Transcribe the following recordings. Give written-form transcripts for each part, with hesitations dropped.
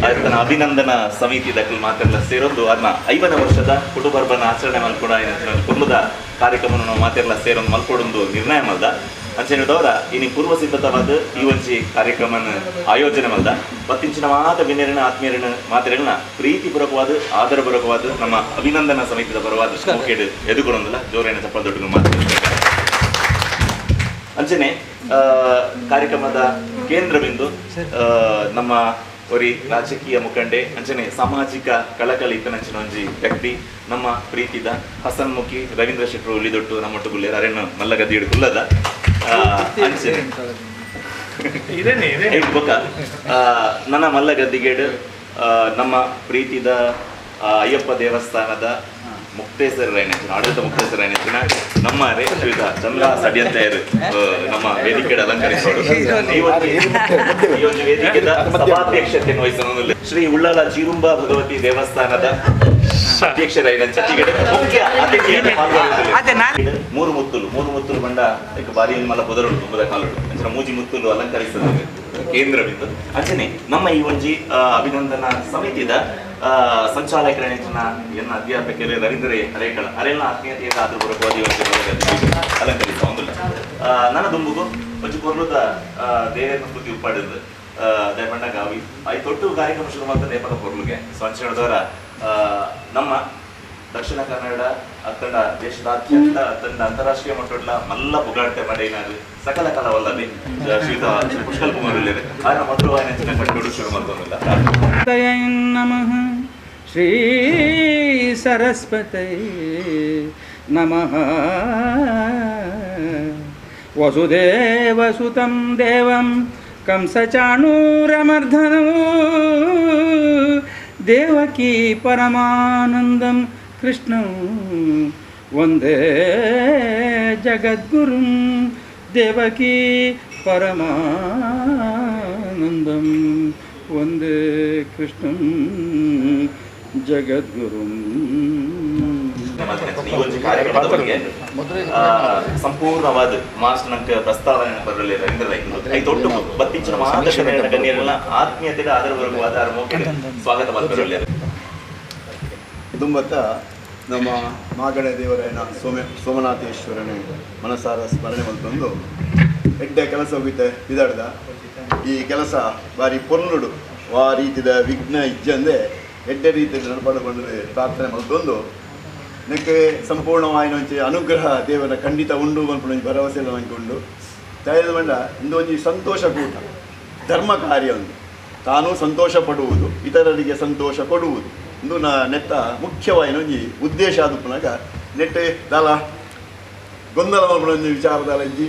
ಆತನ ಅಭಿನಂದನ ಸಮಿತಿ ದಕ್ಕಲ್ ಮಾತೆಲ್ಲ ಸೇರೊಂದು ಅದನ್ನ 50ನೇ ವರ್ಷದ ಕುಟುಂಬರ್ಬನ ಆಚರಣೆ ಮಲ್ಕೊಡ ಕುಟುಂಬದ ಕಾರ್ಯಕ್ರಮವನ್ನು ನಾವು ಮಾತೆಲ್ಲ ಸೇರೊಂದು ಮಲ್ಕೊಡೊಂದು ನಿರ್ಣಯ ಮಲ್ದ. ಅಂಚೆನದವರ ಇನಿ ಪೂರ್ವ ಸಿದ್ಧತವಾದ ಈ ಒಂಜಿ ಕಾರ್ಯಕ್ರಮನ ಆಯೋಜನೆ ಮಲ್ದ. ಬತ್ತಿಂಚಿನ ಮಾತ ಗಣ್ಯರನ ಆತ್ಮೀಯರನ ಮಾತೆರನ್ನ ಪ್ರೀತಿಪೂರ್ವಕವಾದ ಆದರಪೂರ್ವಕವಾದ ನಮ್ಮ ಅಭಿನಂದನಾ ಸಮಿತಿದ ಪರವಾದ ಮೋಕೆಡ್ ಎದುಕೊಡೊಂದಿಲ್ಲ ಜೋರೇನ ಚಪ್ಪಲ್ ದೊಡ್ಡ ಮಾತು. ಅಂಚನೆ ಕಾರ್ಯಕ್ರಮದ ಕೇಂದ್ರ ಬಿಂದು ನಮ್ಮ ಒರಿ ರಾಜಕೀಯ ಮುಖಂಡೆ ಅಂಚನೆ ಸಾಮಾಜಿಕ ಕಳಕಳಿ ಇತ್ತನಂಚಿನ ಒಂಜಿ ವ್ಯಕ್ತಿ ನಮ್ಮ ಪ್ರೀತಿದ ಹಸನ್ಮುಖಿ ರವೀಂದ್ರ ಶೆಟ್ಟರು ಉಳಿದೊಟ್ಟು ನಮ್ಮ ಗುಲ್ಲೇರ್ ಅರೆನ್ನು ಮಲ್ಲ ಗದಿಯಡು ಕುಲ್ಲದ. ಅಂಚನೆ ಬೊಕ್ಕ ನನ್ನ ಮಲ್ಲ ಗದ್ದಿಗೇಡು ನಮ್ಮ ಪ್ರೀತಿದ ಅಯ್ಯಪ್ಪ ದೇವಸ್ಥಾನದ ಮುಕ್ತೇಸರ ಆಡಳಿತ ಮುಕ್ತೇಸರ ನಮ್ಮ ಶ್ರೀಯುತ ಚಂದ್ರ ಸಡಿಯಂತೆಯರು ನಮ್ಮ ವೇದಿಕೆ ಅಲಂಕರಿಸೋರು. ಈ ಒಂದು ವೇದಿಕೆದ ಸಭಾಧ್ಯಕ್ಷತೆಯನ್ನು ವಹಿಸಲು ಶ್ರೀ ಉಳ್ಳಾಲ ಚೀರುಂಬ ಭಗವತಿ ದೇವಸ್ಥಾನದ ಅಧ್ಯಕ್ಷರಾಯಿನ ಮುಖ್ಯ ಅತಿಥಿಯನ್ನು ಪಾಲ್ಗೊಳ್ಳುತ್ತಾರೆ. ಮೂರು ಮುತ್ತುಲು ಮೂರು ಮುತ್ತುಲು ಬಂಡ ಬಾರಿ ಮಲ್ಲ ಪೊದರುಂಟು ತುಂಬದ ಕಾಲುಡು ಅಂಚನೆ ಮೂಜಿ ಮುತ್ತುಲು ಅಲಂಕರಿಸುತ್ತದೆ ಕೇಂದ್ರ ಬಿಂದು. ಅಂಚನೆ ನಮ್ಮ ಈ ಒಂಜಿ ಅಭಿನಂದನಾ ಸಮಿತಿದ ಸಂಚಾಲಕರ ಎನ್ನ ಅಧ್ಯಾಪಕರು ರವೀಂದ್ರ ಹರೇಕಳ ಅರೆಲ್ಲ ಆತ್ಮೀಯತೆಯಿಂದ ಆದ್ರ ಬರಬಹುದು ಈ ಒಂಜಿ ಅಲಂಕರಿಸ ಒಂದುಲ್ಲ. ನನ್ನ ದುಂಬುಗು ಒಂಜಿ ಕೊರ್ಲುದ ದೇವೇಂದ್ರ ಸ್ತುತಿ ಉಪ್ಪಾಡಿದ್ದು ದಯಪಂಡ ಗಾವಿ I ತೊಟ್ಟು ಕಾರ್ಯಕ್ರಮ ಶುರು ಮಾಡ್ತಾರೆ ನೇಪಕ ಕೊರ್ಲುಗೆ. ಸೊ ಅಂಚನೆ ನಮ್ಮ ದಕ್ಷಿಣ ಕನ್ನಡ ಅತ್ತಂಡ ದೇಶದಾದ್ಯಂತ ಅತ್ತಂಡ ಅಂತಾರಾಷ್ಟ್ರೀಯ ಮಟ್ಟದ ಮಲ್ಲ ಪುಗಾಟೆ ಮಡೆಯಿನಾರು ಸಕಲ ಕಲವಲ್ಲದೆ ಶ್ರೀಯುತ ಪುಷ್ಕಲ್ ಕುಮಾರ್ ಆನ ಮೊದಲು ವಾಯಿನ ಕಟ್ಟೋಡು ಶುರು ಮಾಡ್ತೊಂದಿಲ್ಲ. ನಮಃ ಶ್ರೀ ಸರಸ್ವತೈ ನಮಃ. ವಸುದೇವಸುತಂ ದೇವಂ ಕಂಸಚಾಣೂರಮರ್ದನಂ ದೇವಕೀ ಪರಮಾನಂದಂ ಕೃಷ್ಣಂ ವಂದೇ ಜಗದ್ಗುರುಂ ದೇವಕೀ ಪರಮಾನಂದಂ ವಂದೇ ಕೃಷ್ಣಂ ಜಗದ್ಗುರುಂ. ಈ ಒಂದು ಕಾರ್ಯಕ್ರಮದ ಬಗ್ಗೆ ಸಂಪೂರ್ಣವಾದ ಮಾಸ್ಟರ್ ನಂಗೆ ಪ್ರಸ್ತಾವನೆ ಬರಲಿ ರವೀಂದ್ರ ರೈ ದೊಡ್ಡ ಬತ್ತಿಂಚಿನ ಮಾತೃ ಗಣ್ಯರೆಲ್ಲ ಆತ್ಮೀಯತೆಯ ಆದರಪೂರ್ವಕವಾದ ಸ್ವಾಗತ ಮಾಡ್ತಿರಲಿ. ದುಂಬತ್ತ ನಮ್ಮ ಮಾಗಣೆ ದೇವರಾಯನ ಸೋಮನಾಥೇಶ್ವರನೇ ಮನಸಾರ ಸ್ಮರಣೆ ಮಲ್ತೊಂದು ಎಡ್ಡೆ ಕೆಲಸ ಹೋಗಿದ್ದೆ ಬಿದಾಡ್ದ. ಈ ಕೆಲಸ ಬಾರಿ ಪೊರ್ಲುಡು ಆ ರೀತಿದ ವಿಘ್ನ ಇಜ್ಜಂದೆ ಎಡ್ಡೆ ರೀತಿಯ ನಡ್ಪಾಡು ಪ್ರಾರ್ಥನೆ ಮಲ್ತೊಂದು ನೆಕ್ಕೆ ಸಂಪೂರ್ಣವಾಯಿನ ಒಂಜಿ ಅನುಗ್ರಹ ದೇವರ ಖಂಡಿತ ಉಂಡು ಮನ್ಪುನ ಒಂಜಿ ಭರವಸೆ ನಂಗೆ ಉಂಡು. ತಯಾರಿದ ಬಂಡ ಇಂದು ಒಂಜಿ ಸಂತೋಷ ಕೂಟ ಧರ್ಮ ಕಾರ್ಯ ಒಂದು ತಾನು ಸಂತೋಷ ಪಡುವುದು ಇತರರಿಗೆ ಸಂತೋಷ ಕೊಡುವುದು ಇಂದು ನಾ ನೆತ್ತ ಮುಖ್ಯವಾಯಿನ ಒಂಜಿ ಉದ್ದೇಶ ಆದುಪ್ಪುನಾಗ ನೆಟ್ಟೆ ದಾಲ ಗೊಂದಲ ಮಲ್ಪುನ ಒಂಜಿ ವಿಚಾರದಾಲ ಇಜ್ಜಿ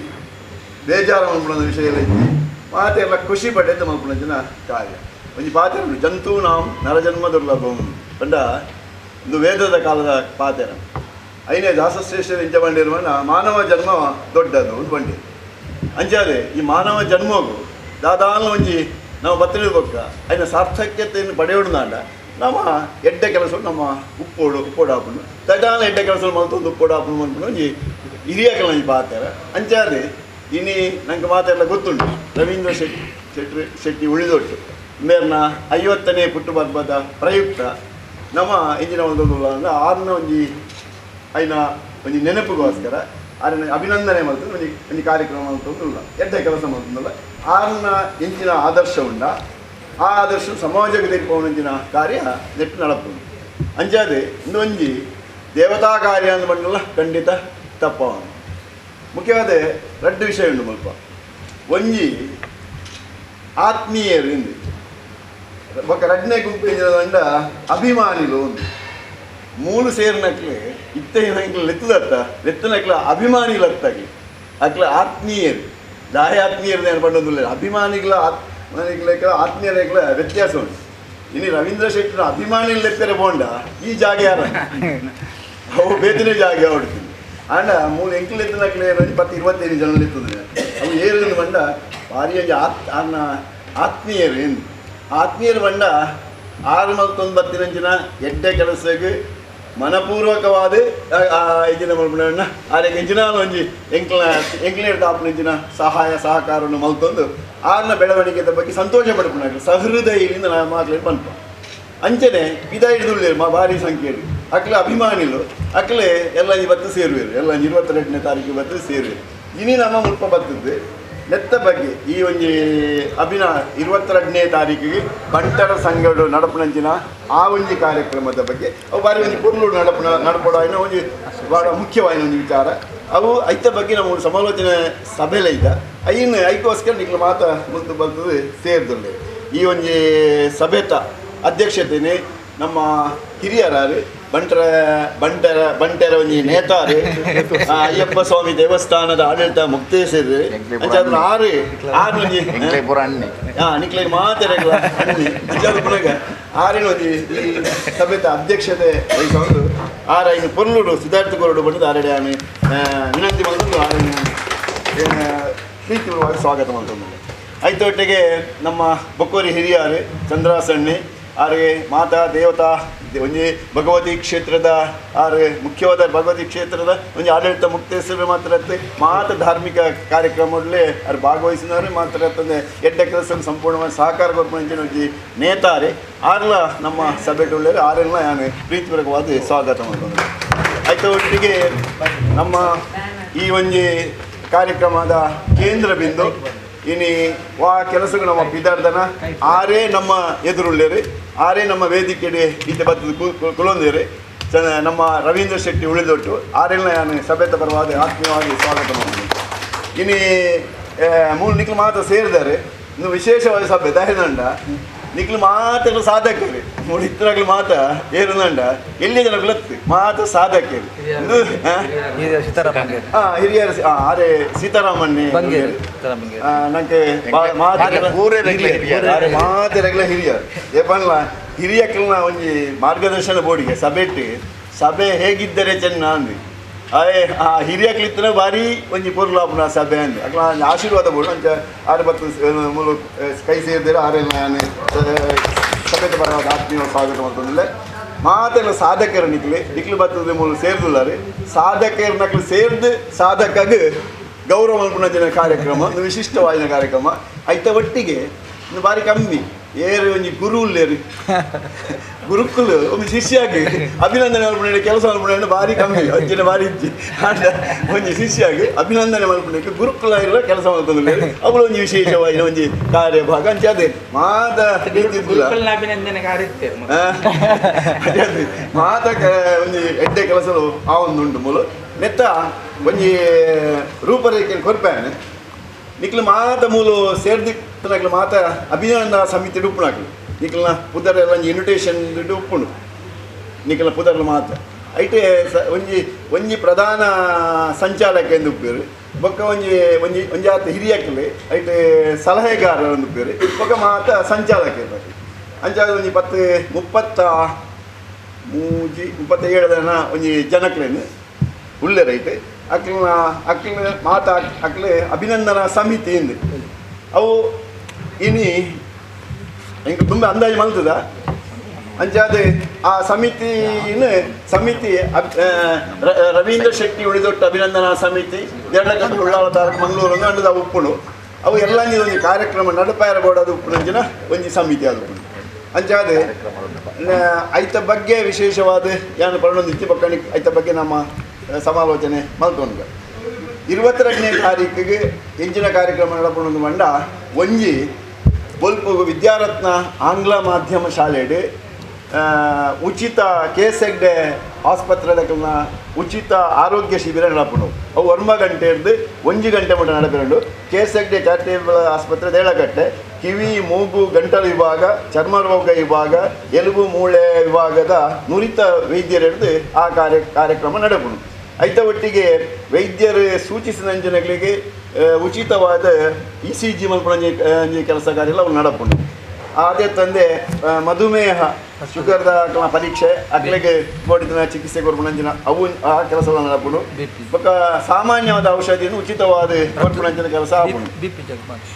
ಬೇಜಾರ ಮಲ್ಪುನ ವಿಷಯ ಇಜ್ಜಿ ಮಾತೆಲ್ಲ ಖುಷಿ ಪಡೆದ ಮಲ್ಪುನ ಜನ ಕಾರ್ಯ ಒಂಜಿ ಪಾತೆರ ಜಂತೂ ನಾಂ ನರಜನ್ಮ ದುರ್ಲಭಂ ಪಂಡ ಇಂದು ವೇದದ ಕಾಲದ ಪಾತೆರ ಐನೇ ದಾಸಶ್ರೇಷ್ಠ ಇಂಚ ಬಂಡಿರುವ ಮಾನವ ಜನ್ಮ ದೊಡ್ಡದು ಒಂದು ಬಂಡಿ ಅಂಚಾದೆ ಈ ಮಾನವ ಜನ್ಮಗು ದಾದಾನ ಒಂಜಿ ನಾವು ಬತ್ತಳಿ ಬೊಕ್ಕ ಐನ ಸಾರ್ಥಕ್ಯತೆಯನ್ನು ಪಡೆಯೋಡು ನಮ್ಮ ಎಡ್ಡೆ ಕೆಲಸ ನಮ್ಮ ಉಪ್ಪೋಡು ಉಪ್ಪೋಡಾಪುನು ತದಾನ ಎಡ್ಡೆ ಕೆಲಸ ಮಲ್ತೊಂದು ಉಪ್ಪೋಡಾಪುನು ಮನ್ಪುನು ಒಂಜಿ ಹಿರಿಯಕಲ ಒಂಜಿ ಪಾತೆರ ಅಂಚಾದೆ ಇನಿ ನಂಗೆ ಮಾತೆಲ್ಲ ಗೊತ್ತುಂಟು. ರವೀಂದ್ರ ಶೆಟ್ಟಿ ಶೆಟ್ಟಿ ಉಳಿದೊಟ್ಟು ಮೇರ್ನ 50ನೇ ಪುಟ್ಟುಹಬ್ಬದ ಪ್ರಯುಕ್ತ ನಮ್ಮ ಇಂಜಿನ ಒಂದು ಅಂದರೆ ಆರ್ನ ಒಂಜಿ ಐನ ಒಂಜಿ ನೆನಪಿಗೋಸ್ಕರ ಆರನ ಅಭಿನಂದನೆ ಮಲ್ತೊಂದು ಒಂಜಿ ಒಂಜಿ ಕಾರ್ಯಕ್ರಮ ಮಲ್ತೊಂದುಲ್ಲ ಎಡ್ಡೆ ಕೆಲಸ ಮಲ್ತೊಂದುಲ್ಲ ಆರ್ನ ಇಂಚಿನ ಆದರ್ಶ ಉಂಡ ಆ ಆದರ್ಶ ಸಮಾಜಕ್ಕೆ ತೆರಿಪವನಂಚಿನ ಕಾರ್ಯ ನೆಟ್ಟು ನಡಪುಂಡು. ಅಂಚಾದೆ ಇಂದೊಂಜಿ ದೇವತಾ ಕಾರ್ಯ ಅಂದ್ ಬಂಡಲ್ಲ ಖಂಡಿತ ತಪ್ಪವನು. ಮುಖ್ಯವಾದ ರಡ್ಡು ವಿಷಯ ಉಂಡು ಮುಲ್ಪ ಒಂಜಿ ಆತ್ಮೀಯರು ಇಂದು ಬೊಕ್ಕ ರಡ್ನೇ ಗುಂಪು ಇಂಜಿನ ಅಭಿಮಾನಿಲು ಒಂದು ಮೂಲು ಸೇರಿನಕ್ಲೆ ಇತ್ತ ಲೆತ್ತದತ್ತ ಲೆತ್ತನಕ್ಲ ಅಭಿಮಾನಿಲತ್ತಾಗಿ ಅಕ್ಲ ಆತ್ಮೀಯರು ದಾಯ ಆತ್ಮೀಯರು ಏನು ಪಂಡೊಂದುಲ್ಲ ಅಭಿಮಾನಿಗಳ ಆತ್ಮೀಯರ ಆತ್ಮೀಯರ ವ್ಯತ್ಯಾಸ ಉಂಟು. ಇನ್ನು ರವೀಂದ್ರ ಶೆಟ್ಟಿನ ಅಭಿಮಾನಿ ಲೆತ್ತರೆ ಬೋಂಡ ಈ ಜಾಗ ಯಾರ ಅವು ಬೇತನೇ ಜಾಗ ಹೊಡ್ತೀನಿ ಆಂಡ ಮೂಲು ಎಂಕ್ಲು ಎತ್ತನಕ್ಲೆ 20-25 ಜನ ಎತ್ತದ ಅವು ಏರು ಬಂಡ ಭಾರಿ ಆರ್ನ ಆತ್ಮೀಯರು ಏನು ಆತ್ಮೀಯರು ಬಂಡ 6 ಮಲ್ತೊಂಬತ್ತಿನಂಚಿನ ಎಡ್ಡೆ ಕೆಲಸಕ್ಕೆ ಮನಪೂರ್ವಕವಾದ ಇಂಜಿನ ಮಲ್ಪುನ ಆರೆಗ್ ಇಂಜಿನ ಒಂಜಿ ಎಂಕ್ಲ ಎಂಕ್ಲೇರ್ ಆಪುನ ಇಂಜಿನ ಸಹಾಯ ಸಹಕಾರವನ್ನು ಮಲ್ತೊಂದು ಆರ್ನ ಬೆಳವಣಿಗೆದ ಬಗ್ಗೆ ಸಂತೋಷ ಪಡ್ಪುನ ಸಹೃದಯಿಲಿಂದ ನಾ ಮಾತಲ್ಲಿ ಪನ್ಪ ಅಂಚನೆ ಪಿದಾಯಿಡ್ದುಳ್ಳೇರು ಮಾ ಭಾರಿ ಸಂಖ್ಯೆಯಲ್ಲಿ ಅಕ್ಲೆ ಅಭಿಮಾನಿಲು ಅಕ್ಲೆ ಎಲ್ಲ ಇವತ್ತು ಸೇರುವೆರು ಎಲ್ಲ 22ನೇ ತಾರೀಕು ಬತ್ತು ಸೇರುವೆರು ಇನಿ ನಮ್ಮ ಮುಲ್ಪ ಬರ್ತದೆ ನೆತ್ತ ಬಗ್ಗೆ ಈ ಒಂಜಿ ಅಭಿನ 22ನೇ ತಾರೀಕಿಗೆ ಬಂಟರ ಸಂಘಡು ನಡಪುನಂಚಿನ ಆ ಒಂಜಿ ಕಾರ್ಯಕ್ರಮದ ಬಗ್ಗೆ ಅವು ಬಾರಿ ಒಂಜಿ ಪೊರ್ಲು ನಡಪುನ ನಡಪಡ ಒಂಜಿ ಭಾಳ ಮುಖ್ಯವಾದ ಒಂಜಿ ವಿಚಾರ ಅವು ಐತ ಬಗ್ಗೆ ನಮ್ಮ ಸಮಾಲೋಚನೆ ಸಭೆಲೆ ಇದ್ದ ಐನು ಐಕೋಸ್ಕರ ನಿಕ್ಲು ಮಾತ ಮುಲ್ತು ಬರ್ತದೆ ಸೇರಿದುಳ್ಳೆ ಈ ಒಂಜಿ ಸಭೆತ ಅಧ್ಯಕ್ಷತೆನೆ ನಮ್ಮ ಹಿರಿಯರಾರು ಬಂಟರ ಬಂಟರ ಬಂಟರ ಒಂಜಿ ನೇತಾರು ಅಯ್ಯಪ್ಪ ಸ್ವಾಮಿ ದೇವಸ್ಥಾನದ ಆಡಳಿತ ಮುಕ್ತೇಶ್ವರ ಅಂಚಾದ ಆರು ಆರು ಒಂಜಿ ನಿಕ್ಲೆ ಮಾತೆರೆಗ್ಲ ಅಣ್ಣಿ ಅಂಚಾದ ಪುನಗ ಆರಿನ ಒಂಜಿ ಈ ಸಭೆತ ಅಧ್ಯಕ್ಷತೆ ವಹಿಸೊಂದು ಆರ ಐನು ಪೊರ್ಲುಡು ಸಿದ್ಧಾರ್ಥ ಕೊರಡು ಬಂದು ಆರಡೆ ಆನೆ ವಿನಂತಿ ಬಂದು ಆರನ್ನು ಪ್ರೀತಿಪೂರ್ವವಾಗಿ ಸ್ವಾಗತ ಮಾಡ್ತಂದು ಐತೊಟ್ಟಿಗೆ ನಮ್ಮ ಬೊಕ್ಕೋರಿ ಹಿರಿಯರು ಚಂದ್ರಾಸಣ್ಣಿ ಆರಿಗೆ ಮಾತಾ ದೇವತಾ ಒಂಜಿ ಭಗವತಿ ಕ್ಷೇತ್ರದ ಆರು ಮುಖ್ಯವಾದ ಭಗವತಿ ಕ್ಷೇತ್ರದ ಒಂಜಿ ಆಡಳಿತ ಮುಕ್ತೇಶ್ವರ ಮಾತ್ರ ಮಾತ ಧಾರ್ಮಿಕ ಕಾರ್ಯಕ್ರಮದಲ್ಲೇ ಅವ್ರು ಭಾಗವಹಿಸಿದವರು ಮಾತ್ರ ತಂದೆ ಎಡ್ಡ ಕೆಲಸ ಸಂಪೂರ್ಣವಾಗಿ ಸಹಕಾರ ಕೊರ್ಪುನಂಚಿನ ಒಂಜಿ ನೇತಾರೆ ಆರ್ಲ ನಮ್ಮ ಸಭೆಟುಳ್ಳೇರು ಆರೆಲ್ಲ ನಾನು ಪ್ರೀತಿಪೂರ್ವಕವಾದ ಸ್ವಾಗತ ಮಾಡ್ಕೊಂಡು ಆಯ್ತು ಒಟ್ಟಿಗೆ ನಮ್ಮ ಈ ಒಂಜಿ ಕಾರ್ಯಕ್ರಮದ ಕೇಂದ್ರ ಬಿಂದು ಇನಿ ವಾ ಕೆಲಸಗಳು ನಮ್ಮ ಪಿದಾರ್ದನ ಆರೇ ನಮ್ಮ ಎದುರುಳ್ಳೇರು ಆರೇ ನಮ್ಮ ವೇದಿಕೆಡೆ ಈತ ಬತ್ತದ ಕುಲೊಂದೇರು ನಮ್ಮ ರವೀಂದ್ರ ಶೆಟ್ಟಿ ಉಳಿದೊಟ್ಟು ಆರೆಲ್ಲ ನಾನು ಸಭೆತ ಪರವಾದ ಆತ್ಮೀಯವಾಗಿ ಸ್ವಾಗತ ಮಾಡ್ತೀನಿ. ಇನಿ ಮೂರು ನಿಕ್ಲು ಮಾತ್ರ ಸೇರಿದ್ದಾರೆ ಇನ್ನು ವಿಶೇಷವಾದ ಸಭೆ ದಾರಿದಂಡ ನಿಕ್ಲು ಮಾತ್ರ ಸಾಧಕರು ಮೂರು ಇತ್ತರಾಗ್ಲು ಮಾತ್ರ ಏರುದಂಡ ಎಲ್ಲಿ ಜನಗಳು ಮಾತ್ರ ಸಾಧಕರು ಹಿರಿಯರು ಆರೆ ಸೀತಾರಾಮಣ್ಣೆ ನಂಗೆ ಮಾತೆರೆಗ್ಲ ಹಿರಿಯರು ಏಪನ್ಲ ಹಿರಿಯಕ್ಲನ ಒಂಜಿ ಮಾರ್ಗದರ್ಶನ ಬೋರ್ಡಿಗೆ ಸಭೆಟ್ಟು ಸಭೆ ಹೇಗಿದ್ದರೆ ಚೆನ್ನ ಅಂದು ಅಯೇ ಆ ಹಿರಿಯಕ್ಲಿತ್ತನ ಭಾರಿ ಒಂಜಿ ಪೊರ್ಲಾಪುನ ಸಭೆ ಅಂದು ಅಕ್ಲ ಆಶೀರ್ವಾದ ಬೋರ್ಡು ಅಂಚ ಆರು ಬತ್ತು ಮೂಲು ಕೈ ಸೇರಿದರೆ ಆರೆಲ್ಲ ನಾನು ಸಭೆತ ಪರವಾದ ಆತ್ಮೀಯ ಸ್ವಾಗತ ಮಾಡ್ತಂದಿಲ್ಲ ಮಾತೆಲ್ಲ ಸಾಧಕರು ನಿಕ್ಲಿ ನಿಕ್ಲು ಬತ್ತದ ಮೂಲು ಸೇರ್ದುಲ್ಲಾರೆ ಸಾಧಕರು ನಕ್ಲು ಸೇರ್ದು ಸಾಧಕಾಗ ಗೌರವ ಮಲ್ಪುನ ಕಾರ್ಯಕ್ರಮ ಒಂದು ವಿಶಿಷ್ಟವಾದ ಕಾರ್ಯಕ್ರಮ ಐತ ಒಟ್ಟಿಗೆ ಇನ್ನು ಭಾರಿ ಕಮ್ಮಿ ಏರು ಒಂಜಿ ಗುರು ಉಲ್ಲೇರು ಗುರುಕುಲು ಒಂದು ಶಿಷ್ಯಾಗಿ ಅಭಿನಂದನೆ ಮಲ್ಪುನ ಕೆಲಸ ಮಲ್ಪುನ ಭಾರಿ ಕಮ್ಮಿ ಅಂಚಿನ ಭಾರಿ ಇಜ್ಜಿ ಆಂಡ ಒಂಜಿ ಶಿಷ್ಯಾಗಿ ಅಭಿನಂದನೆ ಮಲ್ಪುನಕ್ಕೆ ಗುರುಕುಲ ಇರುವ ಕೆಲಸ ಮಲ್ತೊಂದುಲ್ಲೆರ್ ಅವಳು ಒಂಜಿ ವಿಶೇಷವಾಯಿನ ಒಂಜಿ ಕಾರ್ಯಭಾಗ ಅಂಚ ಅದೇ ಮಾತ ಅಭಿನಂದನೆ ಮಾತ ಒಂಜಿ ಎಡ್ಡೆ ಕೆಲಸಲು ಆ ಒಂದುಂಟು ಮೂಲು ನೆತ್ತ ಒಂಜಿ ರೂಪರೇಖೆ ಕೊರ್ಪೇನೆ ನಿಕ್ಲು ಮಾತ ಮೂಲು ಸೇರ್ದಿತ್ತನಕ್ಲು ಮಾತ ಅಭಿನಂದನಾ ಸಮಿತಿ ಉಪ್ಪುನಾಕ್ಲು ನಿಕ್ಲನ ಪುದರೆಲ್ಲ ಒಂಜಿ ಇನ್ವಿಟೇಷನ್ ಉಪ್ಪುಂಡು ನಿಕ್ಲ ಪುದರ್ಲ ಮಾತ ಐಟೆ ಒಂಜಿ ಒಂಜಿ ಪ್ರಧಾನ ಸಂಚಾಲಕ ಎಂದು ಉಪ್ಪೇರು ಬೊಕ್ಕ ಒಂಜಿ ಒಂಜಿ ಒಂಜಾತ ಹಿರಿಯಕ್ಲೆ ಐಟೆ ಸಲಹೆಗಾರ ಒಂದು ಉಪ್ಪೇರು ಬೊಕ್ಕ ಮಾತ ಸಂಚಾಲಕ ಇರ್ಬೇಕು ಅಂಚಾದ ಒಂಜಿ 10 33 37 ಜನ ಒಂಜಿ ಜನಕ್ಲೇನು ಉಳ್ಳೆ ರೈಟ್ ಅಕ್ಲಿನ ಅಕ್ಲಿನ ಮಾತ ಅಕ್ಲೆ ಅಭಿನಂದನಾ ಸಮಿತಿ ಇಂದು ಅವು ಇನಿ ಇಂಕ್ ತುಂಬ ಅಂದಾಜು ಮಲ್ತದ ಅಂಚಾದ ಆ ಸಮಿತಿನ ಸಮಿತಿ ರವೀಂದ್ರ ಶೆಟ್ಟಿ ಉಳಿದೊಟ್ಟು ಅಭಿನಂದನಾ ಸಮಿತಿ ಎರಡಕ್ಕೆ ಉಳ್ಳಾಲ ತಾಲೂಕು ಮಂಗಳೂರು ಅಂಡದ ಉಪ್ಪುನು ಅವು ಎಲ್ಲ ಒಂಜಿ ಕಾರ್ಯಕ್ರಮ ನಡಪಾಯರ ಬೋರ್ಡ್ ಅದು ಉಪ್ಪುನಂಚಿನ ಒಂಜಿ ಸಮಿತಿ ಅದು ಉಪ್ಪುನು ಅಂಚಾದ ಐತ ಬಗ್ಗೆ ವಿಶೇಷವಾದ ಯಾನು ಪರಣೊಂದಿತ್ತಿ ಬಕ್ಕಣಿ ಐತ ಬಗ್ಗೆ ನಮ್ಮ ಸಮಾಲೋಚನೆ ಮಲ್ತೊಂದು 22ನೇ ತಾರೀಕಿಗೆ ಎಂಜಿನ ಕಾರ್ಯಕ್ರಮ ನಡಪುನೊಂದು ಮಂಡ ಒಂಜಿ ಬೊಲ್ಪುಗು ವಿದ್ಯಾರತ್ನ ಆಂಗ್ಲ ಮಾಧ್ಯಮ ಶಾಲೆಡ್ ಉಚಿತ ಕೆ ಎಸ್ ಹೆಗ್ಡೆ ಆಸ್ಪತ್ರೆದ ಉಚಿತ ಆರೋಗ್ಯ ಶಿಬಿರ ನಡಪುಂಡು ಅವು 9 ಗಂಟೆ ಹಿಡ್ದು 1 ಗಂಟೆ ಮುಟ್ಟ ನಡಪಿರುಂಡು. ಕೆ ಎಸ್ ಹೆಗ್ಡೆ ಚಾರಿಟೇಬಲ್ ಆಸ್ಪತ್ರೆ ದೇಳಕಟ್ಟೆ ಕಿವಿ ಮೂಗು ಗಂಟಲು ವಿಭಾಗ, ಚರ್ಮ ರೋಗ ವಿಭಾಗ, ಎಲುಬು ಮೂಳೆ ವಿಭಾಗದ ನುರಿತ ವೈದ್ಯರು ಹಿಡಿದು ಆ ಕಾರ್ಯಕ್ರಮ ನಡಪುಂಡು. ಐತ ಒಟ್ಟಿಗೆ ವೈದ್ಯರು ಸೂಚಿಸಿದ ಜನಗಳಿಗೆ ಉಚಿತವಾದ ECG ಮಲ್ಪುನ ಕೆಲಸ ಕಾರ್ಯ ಎಲ್ಲ ನಡಪುಂಡು. ಅದೇ ತಂದೆ ಮಧುಮೇಹ ಶುಗರ್ದ ಪರೀಕ್ಷೆ ಅಕ್ಲೆಗ್ ಬೋಡಿದಿನ ಚಿಕಿತ್ಸೆ ಕೊರ್ಪುನಂಚಿನ ಅವು ಆ ಕೆಲಸ ನಡಪುಂಡು. ಬೊಕ್ಕ ಸಾಮಾನ್ಯವಾದ ಔಷಧಿಯನ್ನು ಉಚಿತವಾದ ಕೊರ್ಪುನಂಚಿನ ಕೆಲಸ ಆಪುಂಡು.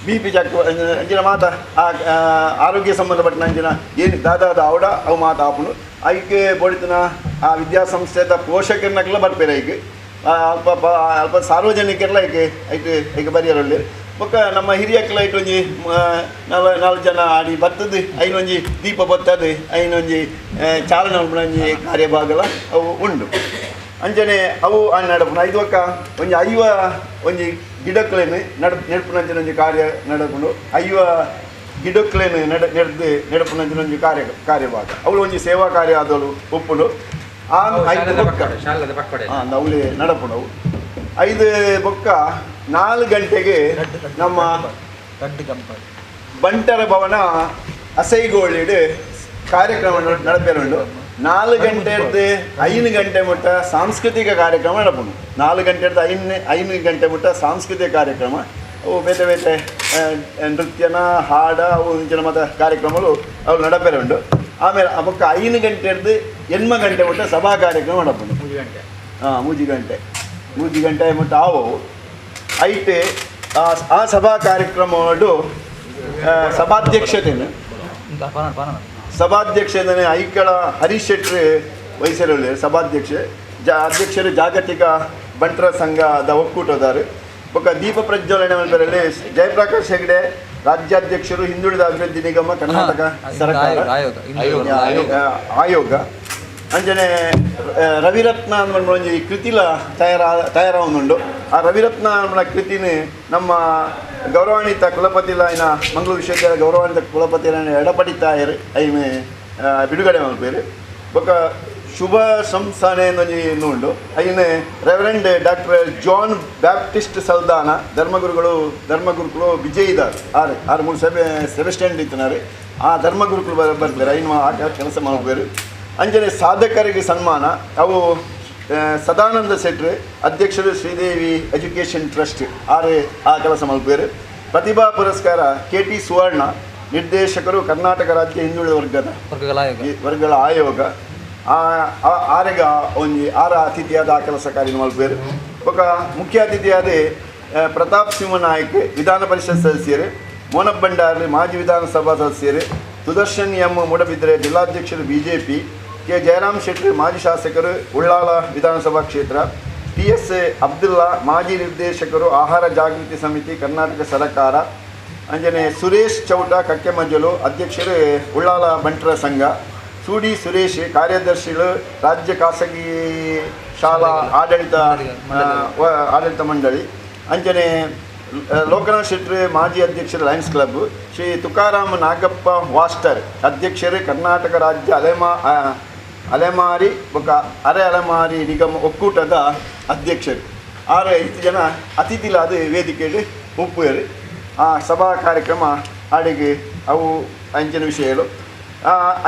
ಬಿ ಪಿ ಚೆಕ್ ಅಂಚಿನ ಮಾತ ಆರೋಗ್ಯ ಸಂಬಂಧಪಟ್ಟಂಚಿನ ಏನು ದಾದಾದ ಅವಡ ಅವು ಮಾತ ಆಪುಂಡು. ಐಕ್ ಬೋಡಿತಿನ ಆ ವಿದ್ಯಾಸಂಸ್ಥೆದ ಪೋಷಕರನ್ನಕ್ಲ ಬರ್ಪೇರು ಐಕ್ ಅಲ್ಪ ಅಲ್ಪ ಸಾರ್ವಜನಿಕರ್ಲ ಐಕ್ ಐಟ್ ಐಕ್ ಬರಿಯರೊಳ್ಳಿ. ಬೊಕ್ಕ ನಮ್ಮ ಹಿರಿಯಕ್ಲ ಐಟ್ ಒಂಜಿ ನಾಲ್ ಜನ ಆಡಿ ಬತ್ತದು ಐನೊಂಜಿ ದೀಪ ಬತ್ತದು ಐನೊಂಜಿ ಚಾಲನೆ ಒಂಜಿ ಕಾರ್ಯಭಾಗಲ ಅವು ಉಂಡು. ಅಂಚನೆ ಅವು ನಡಪುನ ಐದು ಬೊಕ್ಕ ಒಂಜಿ 50 ಒಂಜಿ ಗಿಡಕ್ಲೇನು ನೆಡ್ಪುನಂಚಿನ ಒಂಜಿ ಕಾರ್ಯ ನಡಪುಂಡು. 50 ಗಿಡಕ್ಲೇನು ನೆಡ್ದು ನೆಡಪುನಂಚಿನ ಒಂಜಿ ಕಾರ್ಯಭಾಗ ಅವಳು ಒಂಜಿ ಸೇವಾ ಕಾರ್ಯ ಆದವಳು ಉಪ್ಪುಂಡು. ಆ ಐದು ಬೊಕ್ಕ ಅವಳಿ ನಡಪುಂಡು. 5 ಬೊಕ್ಕ 4 ಗಂಟೆಗೆ ನಮ್ಮ ಬಂಟರ ಭವನ ಅಸೈಗೋಳಿಡು ಕಾರ್ಯಕ್ರಮ ನಡಪೇರುಂಡು. 4 ಗಂಟೆರ್ದು 5 ಗಂಟೆ ಮುಟ್ಟ ಸಾಂಸ್ಕೃತಿಕ ಕಾರ್ಯಕ್ರಮ ನಡಪುಂಡು. 4 ಗಂಟೆರ್ದು 5 ಗಂಟೆ ಮುಟ್ಟ ಸಾಂಸ್ಕೃತಿಕ ಕಾರ್ಯಕ್ರಮ ಅವು ಬೇತೆ ಬೇತೆ ನೃತ್ಯನ ಹಾಡ ಅವು ಇಂಚಿನ ಮತ ಕಾರ್ಯಕ್ರಮಗಳು ಅವು ನಡಪೇರುಂಡು. ಆಮೇಲೆ ಬೊಕ್ಕ 5 ಗಂಟೆರ್ದು 8 ಗಂಟೆ ಮುಟ್ಟ ಸಭಾ ಕಾರ್ಯಕ್ರಮ ನಡಪುಂಡು. ಹಾಂ 3 ಗಂಟೆ 3 ಗಂಟೆ ಮುಟ್ಟ ಆವು ಐತೆ. ಆ ಸಭಾ ಕಾರ್ಯಕ್ರಮಡು ಸಭಾಧ್ಯಕ್ಷತೆಯನ್ನು ಐಕಳ ಹರೀಶ್ ಶೆಟ್ಟಿ ವಹಿಸಿರಲಿ ಸಭಾಧ್ಯಕ್ಷ ಅಧ್ಯಕ್ಷರು ಜಾಗತಿಕ ಬಂಟರ ಸಂಘದ ಒಕ್ಕೂಟದಾರು. ಬೊಕ್ಕ ದೀಪ ಪ್ರಜ್ವಲನೆ ಮಲ್ಪೆರಲ್ಲಿ ಜಯಪ್ರಕಾಶ್ ಹೆಗ್ಡೆ ರಾಜ್ಯಾಧ್ಯಕ್ಷರು ಹಿಂದುಳಿದ ಅಭಿವೃದ್ಧಿ ನಿಗಮ ಕರ್ನಾಟಕ ಸರ್ಕಾರ ಆಯೋಗ. ಅಂಚನೆ ರವಿರತ್ನ ಅಂದ್ಕೊಂಡು ಒಂಜಿ ಕೃತಿಲ ತಯಾರಾವೊಂದುಂಡು. ಆ ರವಿರತ್ನ ಅನ್ನೋ ಕೃತಿನ ನಮ್ಮ ಗೌರವಾನ್ವಿತ ಕುಲಪತಿಲಾಯಿನ ಮಂಗಳೂರು ವಿಶ್ವವಿದ್ಯಾಲಯ ಗೌರವಾನ್ವಿತ ಕುಲಪತಿಲಾಯಿನ ಎಡಪಡಿ ತಾಯರು ಐನು ಬಿಡುಗಡೆ ಮಲ್ಪೇರು. ಬೊಕ್ಕ ಶುಭ ಸಂಸ್ಥಾನೆ ಒಂಜಿ ಉಂಡು. ಐನು reverend doctor John Baptist Saldanha ಧರ್ಮಗುರುಗಳು ವಿಜಯಿದಾರ್ ಆರು ಆರು ಮೂರು ಸೆಬೆಸ್ಟ್ಯಾಂಡ್ ಇತ್ತಿನಾರು. ಆ ಧರ್ಮಗುರುಗಳು ಬರ್ತಾರೆ ಐನು ಆ ಕೆಲಸ ಮಾಡ್ಬೇರು. ಅಂಜನೆ ಸಾಧಕರಿಗೆ ಸನ್ಮಾನ ಅವು ಸದಾನಂದ ಶೆಟ್ರು ಅಧ್ಯಕ್ಷರು ಶ್ರೀದೇವಿ ಎಜುಕೇಷನ್ ಟ್ರಸ್ಟ್ ಆರು ಆ ಕೆಲಸ ಮಲ್ಪೇರು. ಪ್ರತಿಭಾ ಪುರಸ್ಕಾರ ಕೆ.ಟಿ. ಸುವರ್ಣ ನಿರ್ದೇಶಕರು ಕರ್ನಾಟಕ ರಾಜ್ಯ ಹಿಂದುಳಿದ ವರ್ಗಗಳ ಆಯೋಗ ಆರೆಗ ಒಂಜಿ ಆರ ಅತಿಥಿಯಾದ ಆ ಕೆಲಸ ಕಾರ್ಯ ಮಲ್ಪೇರು. ಬೊಕ್ಕ ಮುಖ್ಯ ಅತಿಥಿಯಾದ ಪ್ರತಾಪ್ ಸಿಂಹ ನಾಯಕ್ ವಿಧಾನ ಪರಿಷತ್ ಸದಸ್ಯರು, ಮೋನಪ್ಪ ಭಂಡಾರಿ ಮಾಜಿ ವಿಧಾನಸಭಾ ಸದಸ್ಯರು, ಸುದರ್ಶನ್ ಎಂ ಮೂಡಬಿದ್ರೆ ಜಿಲ್ಲಾಧ್ಯಕ್ಷರು ಬಿಜೆಪಿ, ಕೆ ಜಯರಾಮ್ ಶೆಟ್ಟಿ ಮಾಜಿ ಶಾಸಕರು ಉಳ್ಳಾಲ ವಿಧಾನಸಭಾ ಕ್ಷೇತ್ರ, ಟಿ.ಎಸ್. ಅಬ್ದುಲ್ಲಾ ಮಾಜಿ ನಿರ್ದೇಶಕರು ಆಹಾರ ಜಾಗೃತಿ ಸಮಿತಿ ಕರ್ನಾಟಕ ಸರ್ಕಾರ, ಅಂಜನೆ ಸುರೇಶ್ ಚೌಟ ಕಕ್ಕೆಮಜ್ಜಲು ಅಧ್ಯಕ್ಷರು ಉಳ್ಳಾಲ ಬಂಟರ ಸಂಘ, ಸೂಡಿ ಸುರೇಶ್ ಕಾರ್ಯದರ್ಶಿಗಳು ರಾಜ್ಯ ಖಾಸಗಿ ಶಾಲಾ ಆಡಳಿತ ಮಂಡಳಿ, ಅಂಜನೆ ಲೋಕನಾಥ್ ಶೆಟ್ಟಿ ಮಾಜಿ ಅಧ್ಯಕ್ಷರು ಲಯನ್ಸ್ ಕ್ಲಬ್, ಶ್ರೀ ತುಕಾರಾಮ್ ನಾಗಪ್ಪ ವಾಸ್ಟರ್ ಅಧ್ಯಕ್ಷರು ಕರ್ನಾಟಕ ರಾಜ್ಯ ಅಲೆಮಾರಿ ಬೊಕ್ಕ ಅರೆ ಅಲೆಮಾರಿ ನಿಗಮ ಒಕ್ಕೂಟದ ಅಧ್ಯಕ್ಷರು. 6 ಜನ ಅತಿಥಿಲಾದ ವೇದಿಕೆಯಲ್ಲಿ ಒಪ್ಪುವರು. ಆ ಸಭಾ ಕಾರ್ಯಕ್ರಮ ಅಡಿಗೆ ಅವು ಅಂಚಿನ ವಿಷಯಗಳು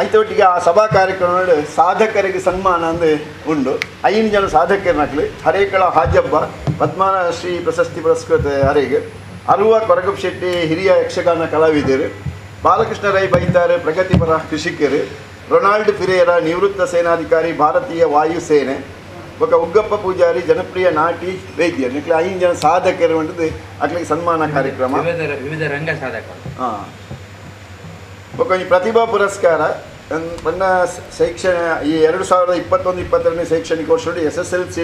ಐತೊಟ್ಟಿಗೆ ಆ ಸಭಾ ಕಾರ್ಯಕ್ರಮ ಸಾಧಕರಿಗೆ ಸನ್ಮಾನ ಅಂದು ಉಂಡು. 5 ಜನ ಸಾಧಕರನ್ನಕ್ಲು ಹರೇಕಳ ಹಾಜಬ್ಬ ಪದ್ಮಶ್ರೀ ಪ್ರಶಸ್ತಿ ಪುರಸ್ಕೃತ ಹರಿಗೆ, ಅರುವ ಕೊರಗಪ್ಪ ಶೆಟ್ಟಿ ಹಿರಿಯ ಯಕ್ಷಗಾನ ಕಲಾವಿದರು, ಬಾಲಕೃಷ್ಣ ರೈ ಬೈತಾರೆ ಪ್ರಗತಿಪರ ಕೃಷಿಕರು, ರೊನಾಲ್ಡ್ ಫಿರೇರ ನಿವೃತ್ತ ಸೇನಾಧಿಕಾರಿ ಭಾರತೀಯ ವಾಯುಸೇನೆ, ಬೊಕ್ಕ ಉಗ್ಗಪ್ಪ ಪೂಜಾರಿ ಜನಪ್ರಿಯ ನಾಟಿ ವೈದ್ಯರು. ನಿಕ್ಲೆ 5 ಜನ ಸಾಧಕರು ಉಂಟು ಅಕ್ಲಿಗೆ ಸನ್ಮಾನ ಕಾರ್ಯಕ್ರಮ ವಿವಿಧ ರಂಗ ಸಾಧಕರು. ಹಾಂ ಬೊಕ್ಕ ಒಂಜಿ ಪ್ರತಿಭಾ ಪುರಸ್ಕಾರ ಪಂಡ ಶೈಕ್ಷಣ ಈ 2021-22 ಶೈಕ್ಷಣಿಕ ವರ್ಷ SSLC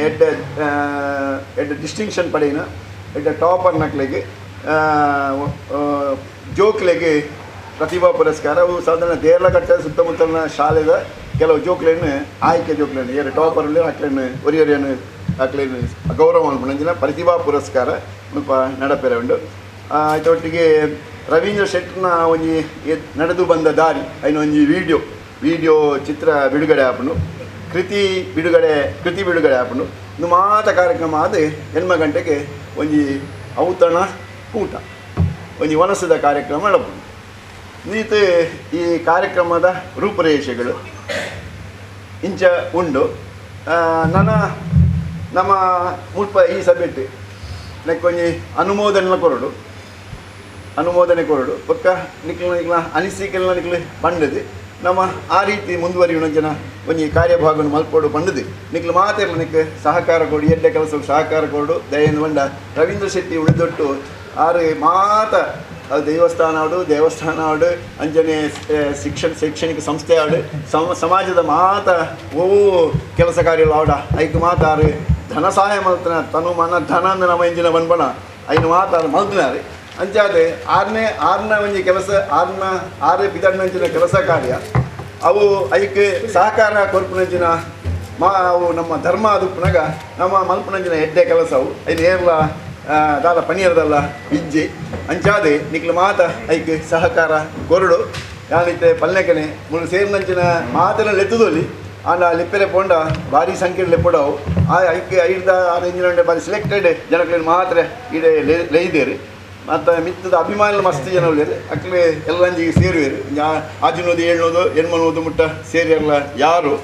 ಎಡ್ಡೆ ಎಡ್ಡೆ ಡಿಸ್ಟಿಂಕ್ಷನ್ ಪಡೆಯಿನ ಎಡ್ಡೆ ಟಾಪರ್ ನಕ್ಲೆಗ್ ಜೋಕ್ಲೆಗ್ ಪ್ರತಿಭಾ ಪುರಸ್ಕಾರ. ಅವು ಸಾಧಾರಣ ದೇರ್ಲಕಟ್ಟೆ ಸುತ್ತಮುತ್ತಲಿನ ಶಾಲೆದ ಕೆಲವು ಜೋಕ್ಲೆನ್ ಆಯ್ಕೆ ಜೋಕ್ಲೆನ್ ಏರು ಟಾಪರ್ ಅಕ್ಲೆನ್ ಒರಿಯರಿಯನ್ನು ಅಕ್ಲೆನ್ ಗೌರವ ಮಲ್ಪುನಂಚಿನ ಪ್ರತಿಭಾ ಪುರಸ್ಕಾರ ಮುಲ್ಪ ನಡಪೆರೆ ಉಂಡು. ಇದೊಟ್ಟಿಗೆ ರವೀಂದ್ರ ಶೆಟ್ಟರ್ನ ಒಂಜಿ ನಡೆದು ಬಂದ ದಾರಿ ಐನ ಒಂಜಿ ವಿಡಿಯೋ ಚಿತ್ರ ಬಿಡುಗಡೆ ಆಪುಂಡು, ಕೃತಿ ಬಿಡುಗಡೆ ಆಪುಂಡು. ಇಂದು ಮಾತ ಕಾರ್ಯಕ್ರಮ ಆದ 8 ಗಂಟೆಗೆ ಒಂಜಿ ಔತಣ ಕೂಟ ಒಂಜಿ ವನಸದ ಕಾರ್ಯಕ್ರಮ ನಡಪುಂಡು. ನೀತು ಈ ಕಾರ್ಯಕ್ರಮದ ರೂಪುರೇಷೆಗಳು ಇಂಚ ಉಂಡು. ನನ್ನ ನಮ್ಮ ಮುಲ್ಪ ಈ ಸಭೆಟ್ ನೆಕ್ಕೊಂಜಿ ಅನುಮೋದನೆ ಕೊರಡು, ಅನುಮೋದನೆ ಕೊರಡು ಬೊಕ್ಕ ನಿಕ್ಲ ನಿಕ್ಲ ಅನಿಸಿಕೆಲ್ಲ ನಿಕ್ಲು ಬಂಡದು. ನಮ್ಮ ಆ ರೀತಿ ಮುಂದುವರಿಯುವ ಜನ ಒಂಜಿ ಕಾರ್ಯಭಾಗವನ್ನು ಮಲ್ಪೋಡು ಪಂಡದು ನಿಕ್ಲು ಮಾತೆರ್ಲ ನಿಕ್ ಸಹಕಾರ ಕೊಡು ಎಡ್ಡೆ ಕೆಲಸಕ್ಕೆ ಸಹಕಾರ ಕೊಡು ದಯೆಂದು ಬಂಡ ರವೀಂದ್ರ ಶೆಟ್ಟಿ ಉಳಿದೊಟ್ಟು ಆರು ಮಾತ ಅದು ದೇವಸ್ಥಾನ ಆಡು ದೇವಸ್ಥಾನ ಆಡು ಅಂಜನೆ ಶಿಕ್ಷಣ ಶೈಕ್ಷಣಿಕ ಸಂಸ್ಥೆ ಆಡು ಸಮಾಜದ ಮಾತ ಓ ಕೆಲಸ ಕಾರ್ಯಗಳು ಆಡ ಐಕ್ ಮಾತಾರು ಧನ ಸಹಾಯ ಮಲ್ತನ ತನು ಮನ ಧನ ಅಂದ ನಮ್ಮ ಇಂಜಿನ ಬನ್ಬಣ ಐನು ಮಾತಾರು ಮಲ್ತನಾರು ಅಂಚಾದೆ ಆರನೇ ಆರನ ಒಂಜಿ ಕೆಲಸ ಆರನ ಆರು ಪಿತಣ್ಣಂಚಿನ ಕೆಲಸ ಕಾರ್ಯ ಅವು ಐಕ್ ಸಹಕಾರ ಕೊರ್ಪುನಂಚಿನ ಮಾ ಅವು ನಮ್ಮ ಧರ್ಮ ಅದು ಪುನಗ ನಮ್ಮ ಮಲ್ಪುನಂಚಿನ ಎಡ್ಡೆ ಕೆಲಸವು ಐನು ಏರ್ಲ ದಾದ ಪನೀರದಲ್ಲ ಇಜ್ಜಿ ಅಂಚಾದೆ ನಿಕ್ಲು ಮಾತ ಐಕ್ ಸಹಕಾರ ಕೊರಡು ಯಾನಿತ್ತೆ ಪಲ್ಲೆಕನೆ ಮುಳು ಸೇರಿನಂಚಿನ ಮಾತೆಲ್ಲ ಲೆತ್ತದೊಲಿ ಆಂಡ ಲಿಪ್ಪೆರೆ ಪೋಂಡ ಭಾರಿ ಸಂಖ್ಯೆ ಲೆಪ್ಪಡವು ಆ ಐಕ್ ಐಡ್ದ ಆರು ಇಂಜಿನ ಭಾರಿ ಸೆಲೆಕ್ಟೆಡ್ ಜನಗಳಿಗೆ ಮಾತ್ರ ಈಡೆ ಲೈದೇರು ಮತ್ತು ಮಿತ್ತದ ಅಭಿಮಾನಿಗಳು ಮಸ್ತ್ ಜನ ಉಳ್ಳೇರು ಅಕ್ಲೆ ಎಲ್ಲಂಜಿಗೆ ಸೇರುವೇರು ಆಜಿನೋದು ಏಳ್ನೋದು ಎಣ್ಮನೋದು ಮುಟ್ಟ ಸೇರಿಯಲ್ಲ ಯಾರು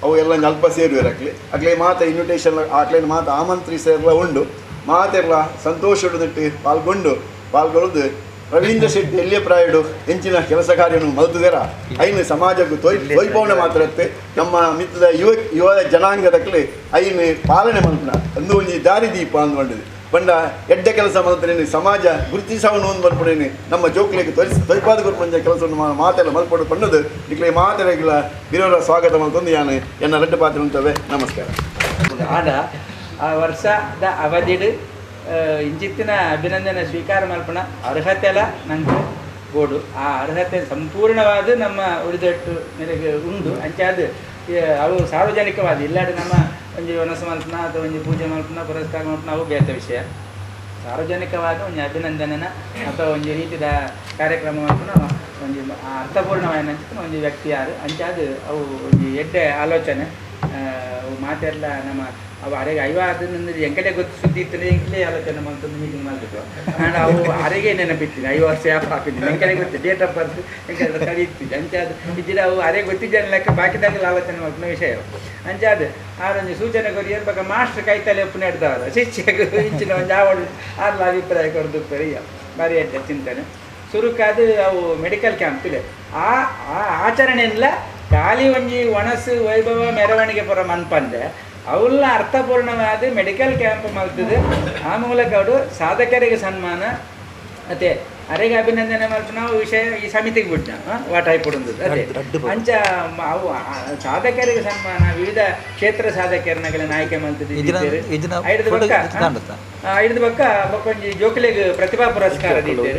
ಅವು ಎಲ್ಲ ಅಲ್ಪ ಸೇರುವೇರು ಅಕ್ಲೆ ಅಕ್ಲೆ ಮಾತ ಇನ್ವಿಟೇಷನ್ ಆಕ್ಲೇನ ಮಾತ ಆಮಂತ್ರಿಸೆಲ್ಲ ಉಂಡು ಮಾತೆಲ್ಲ ಸಂತೋಷ ಪಾಲ್ಗೊಂಡು ಪಾಲ್ಗೊಳ್ದು ರವೀಂದ್ರ ಶೆಟ್ಟಿ ಎಲ್ಲಿಯ ಪ್ರಾಯಡು ಹೆಂಚಿನ ಕೆಲಸ ಕಾರ್ಯವನ್ನು ಮಲ್ತುದೆರ ಐನು ಸಮಾಜಕ್ಕೂ ತೊಯ್ಪವನೆ ಮಾತ್ರ ನಮ್ಮ ಮಿತ್ತದ ಯುವ ಯುವ ಜನಾಂಗದಕ್ಲೆ ಐನು ಪಾಲನೆ ಮಲ್ಪನ ಅಂದು ಒಂಜಿ ದಾರಿ ದೀಪ ಅಂದ್ಕೊಂಡಿದೆ ಬಂಡ ಎಡ್ಡೆ ಕೆಲಸ ಮಲ್ತನೇನು ಸಮಾಜ ಗುರುತಿಸವನು ಒಂದು ಬರ್ಪಡೇನು ನಮ್ಮ ಜೋಕ್ಲಿಗೆ ತೊರಿಸಿ ತೊಯ್ಪಾದ ಗುರುಪಂಜ ಕೆಲಸವನ್ನು ಮಾತೆಲ್ಲ ಮಲ್ಪಡು ಪಣ್ಣದು ನಿಕ್ಲೆ ಮಾತೆಲ್ಲ ಬಿರೋರ ಸ್ವಾಗತ ಮಲ್ತೊಂದು ಯಾನು ಎನ್ನ ರೆಡ್ಡು ಪಾತ್ರ ಉಂಟವೆ. ನಮಸ್ಕಾರ. ಆಡ ಆ ವರ್ಷದ ಅವಧಿಡು ಇಂಚಿತ್ತಿನ ಅಭಿನಂದನೆ ಸ್ವೀಕಾರ ಮಲ್ಪಣ ಅರ್ಹತೆಲ್ಲ ನಂಗೆ ಬೋಡು ಆ ಅರ್ಹತೆ ಸಂಪೂರ್ಣವಾದ ನಮ್ಮ ಉಳಿದಟ್ಟು ಮೇರೆಗೆ ಉಂಡು ಅಂಚಾದ ಅವು ಸಾರ್ವಜನಿಕವಾದ ಇಲ್ಲಾಡಿ ನಮ್ಮ ಒಂಜಿ ವನಸು ಮಲ್ಪನ ಅಥವಾ ಒಂಜಿ ಪೂಜೆ ಮಲ್ಪನ ಪುರಸ್ಕಾರ ಮಲ್ಪನ ಅವು ಬೇತ ವಿಷಯ. ಸಾರ್ವಜನಿಕವಾದ ಒಂಜಿ ಅಭಿನಂದನೆನ ಅಥವಾ ಒಂಜಿ ರೀತಿಯ ಕಾರ್ಯಕ್ರಮ ಮಲ್ಪನ ಒಂಜಿ ಅರ್ಥಪೂರ್ಣವಾದ ಒಂಜಿ ವ್ಯಕ್ತಿ ಯಾರು ಅಂಚಾದ ಅವು ಒಂಜಿ ಎಡ್ಡೆ ಆಲೋಚನೆ ಅವು ಮಾತೆಲ್ಲ ನಮ್ಮ ಅವು ಅರೆಗೆ ಐವಾದ ಎಂಕಲೇ ಗೊತ್ತು ಸುದ್ದಿ ಇತ್ತು ಎಂಕಲೇ ಆಲೋಚನೆ ಮಾಡ್ತಂದು ಮೀಟಿಂಗ್ ಮಾಡಬೇಕು ಆ್ಯಂಡ್ ಅವು ಅರೆಗೆ ನೆನಪಿತ್ತು 5 ವರ್ಷ ಯಾಪ ಹಾಕಿದ್ದೀನಿ ಎಂಕಲೇ ಗೊತ್ತು ಡೇಟ್ ಆಫ್ ಬರ್ತ್ ಎಂಕಲೆ ಸರಿ ಇತ್ತು ಅಂಚಾದ ಇದ್ದಿರ ಅವು ಅರೆ ಗೊತ್ತಿದ್ದ ಲೆಕ್ಕ ಬಾಕಿದಾಗಲ ಆಲೋಚನೆ ಮಾಡ್ಕೊಂಡು ವಿಷಯ ಅಂಚಾದ ಆರೊಂಜಿ ಸೂಚನೆ ಕೊರಿ ಏನ್ ಮಾಸ್ಟರ್ ಕೈತಲೆ ಒಪ್ಪು ನೆಡ್ದವರು ಶಿಷ್ಯకు ಇಂಚಿನ ಒಂದು ಆವಡು ಆರ್ಲ ಅಭಿಪ್ರಾಯ ಕೊಡ್ದು ಪೆರಿಯ ಭಾರಿ ಎಡ್ಡೆ ಚಿಂತನೆ ಸುರುಕಾದ ಅವು ಮೆಡಿಕಲ್ ಕ್ಯಾಂಪ್ ಇದೆ ಆ ಆ ಆಚರಣೆಲ್ಲ ಖಾಲಿ ಒಂಜಿ ಒಣಸು ವೈಭವ ಮೆರವಣಿಗೆ ಪುರ ಮನ್ಪಂದೆ ಅವೆಲ್ಲ ಅರ್ಥಪೂರ್ಣವಾದ ಮೆಡಿಕಲ್ ಕ್ಯಾಂಪ್ ಮಲ್ತದೆ. ಆ ಮೂಲಕ ಅವರು ಸಾಧಕರಿಗೆ ಸನ್ಮಾನ ಮತ್ತು ಅರೆಗೆ ಅಭಿನಂದನೆ ಮಲ್ಪು ನಾವು ವಿಷಯ ಈ ಸಮಿತಿಗೆ ಬಿಟ್ಟ ವಾಟಾಯ್ಪುಡುಂದು ಅದೇ ಅಂಚ ಅವು ಸಾಧಕರಿಗೆ ಸನ್ಮಾನ ವಿವಿಧ ಕ್ಷೇತ್ರ ಸಾಧಕರನ್ನ ಆಯ್ಕೆ ಮಲ್ತದೆ. ಐದು ಬಕ್ಕ ಬೊಕ್ಕೊಂಜಿ ಜೋಕುಲೆಗ್ ಪ್ರತಿಭಾ ಪುರಸ್ಕಾರ ದೀತೆರ್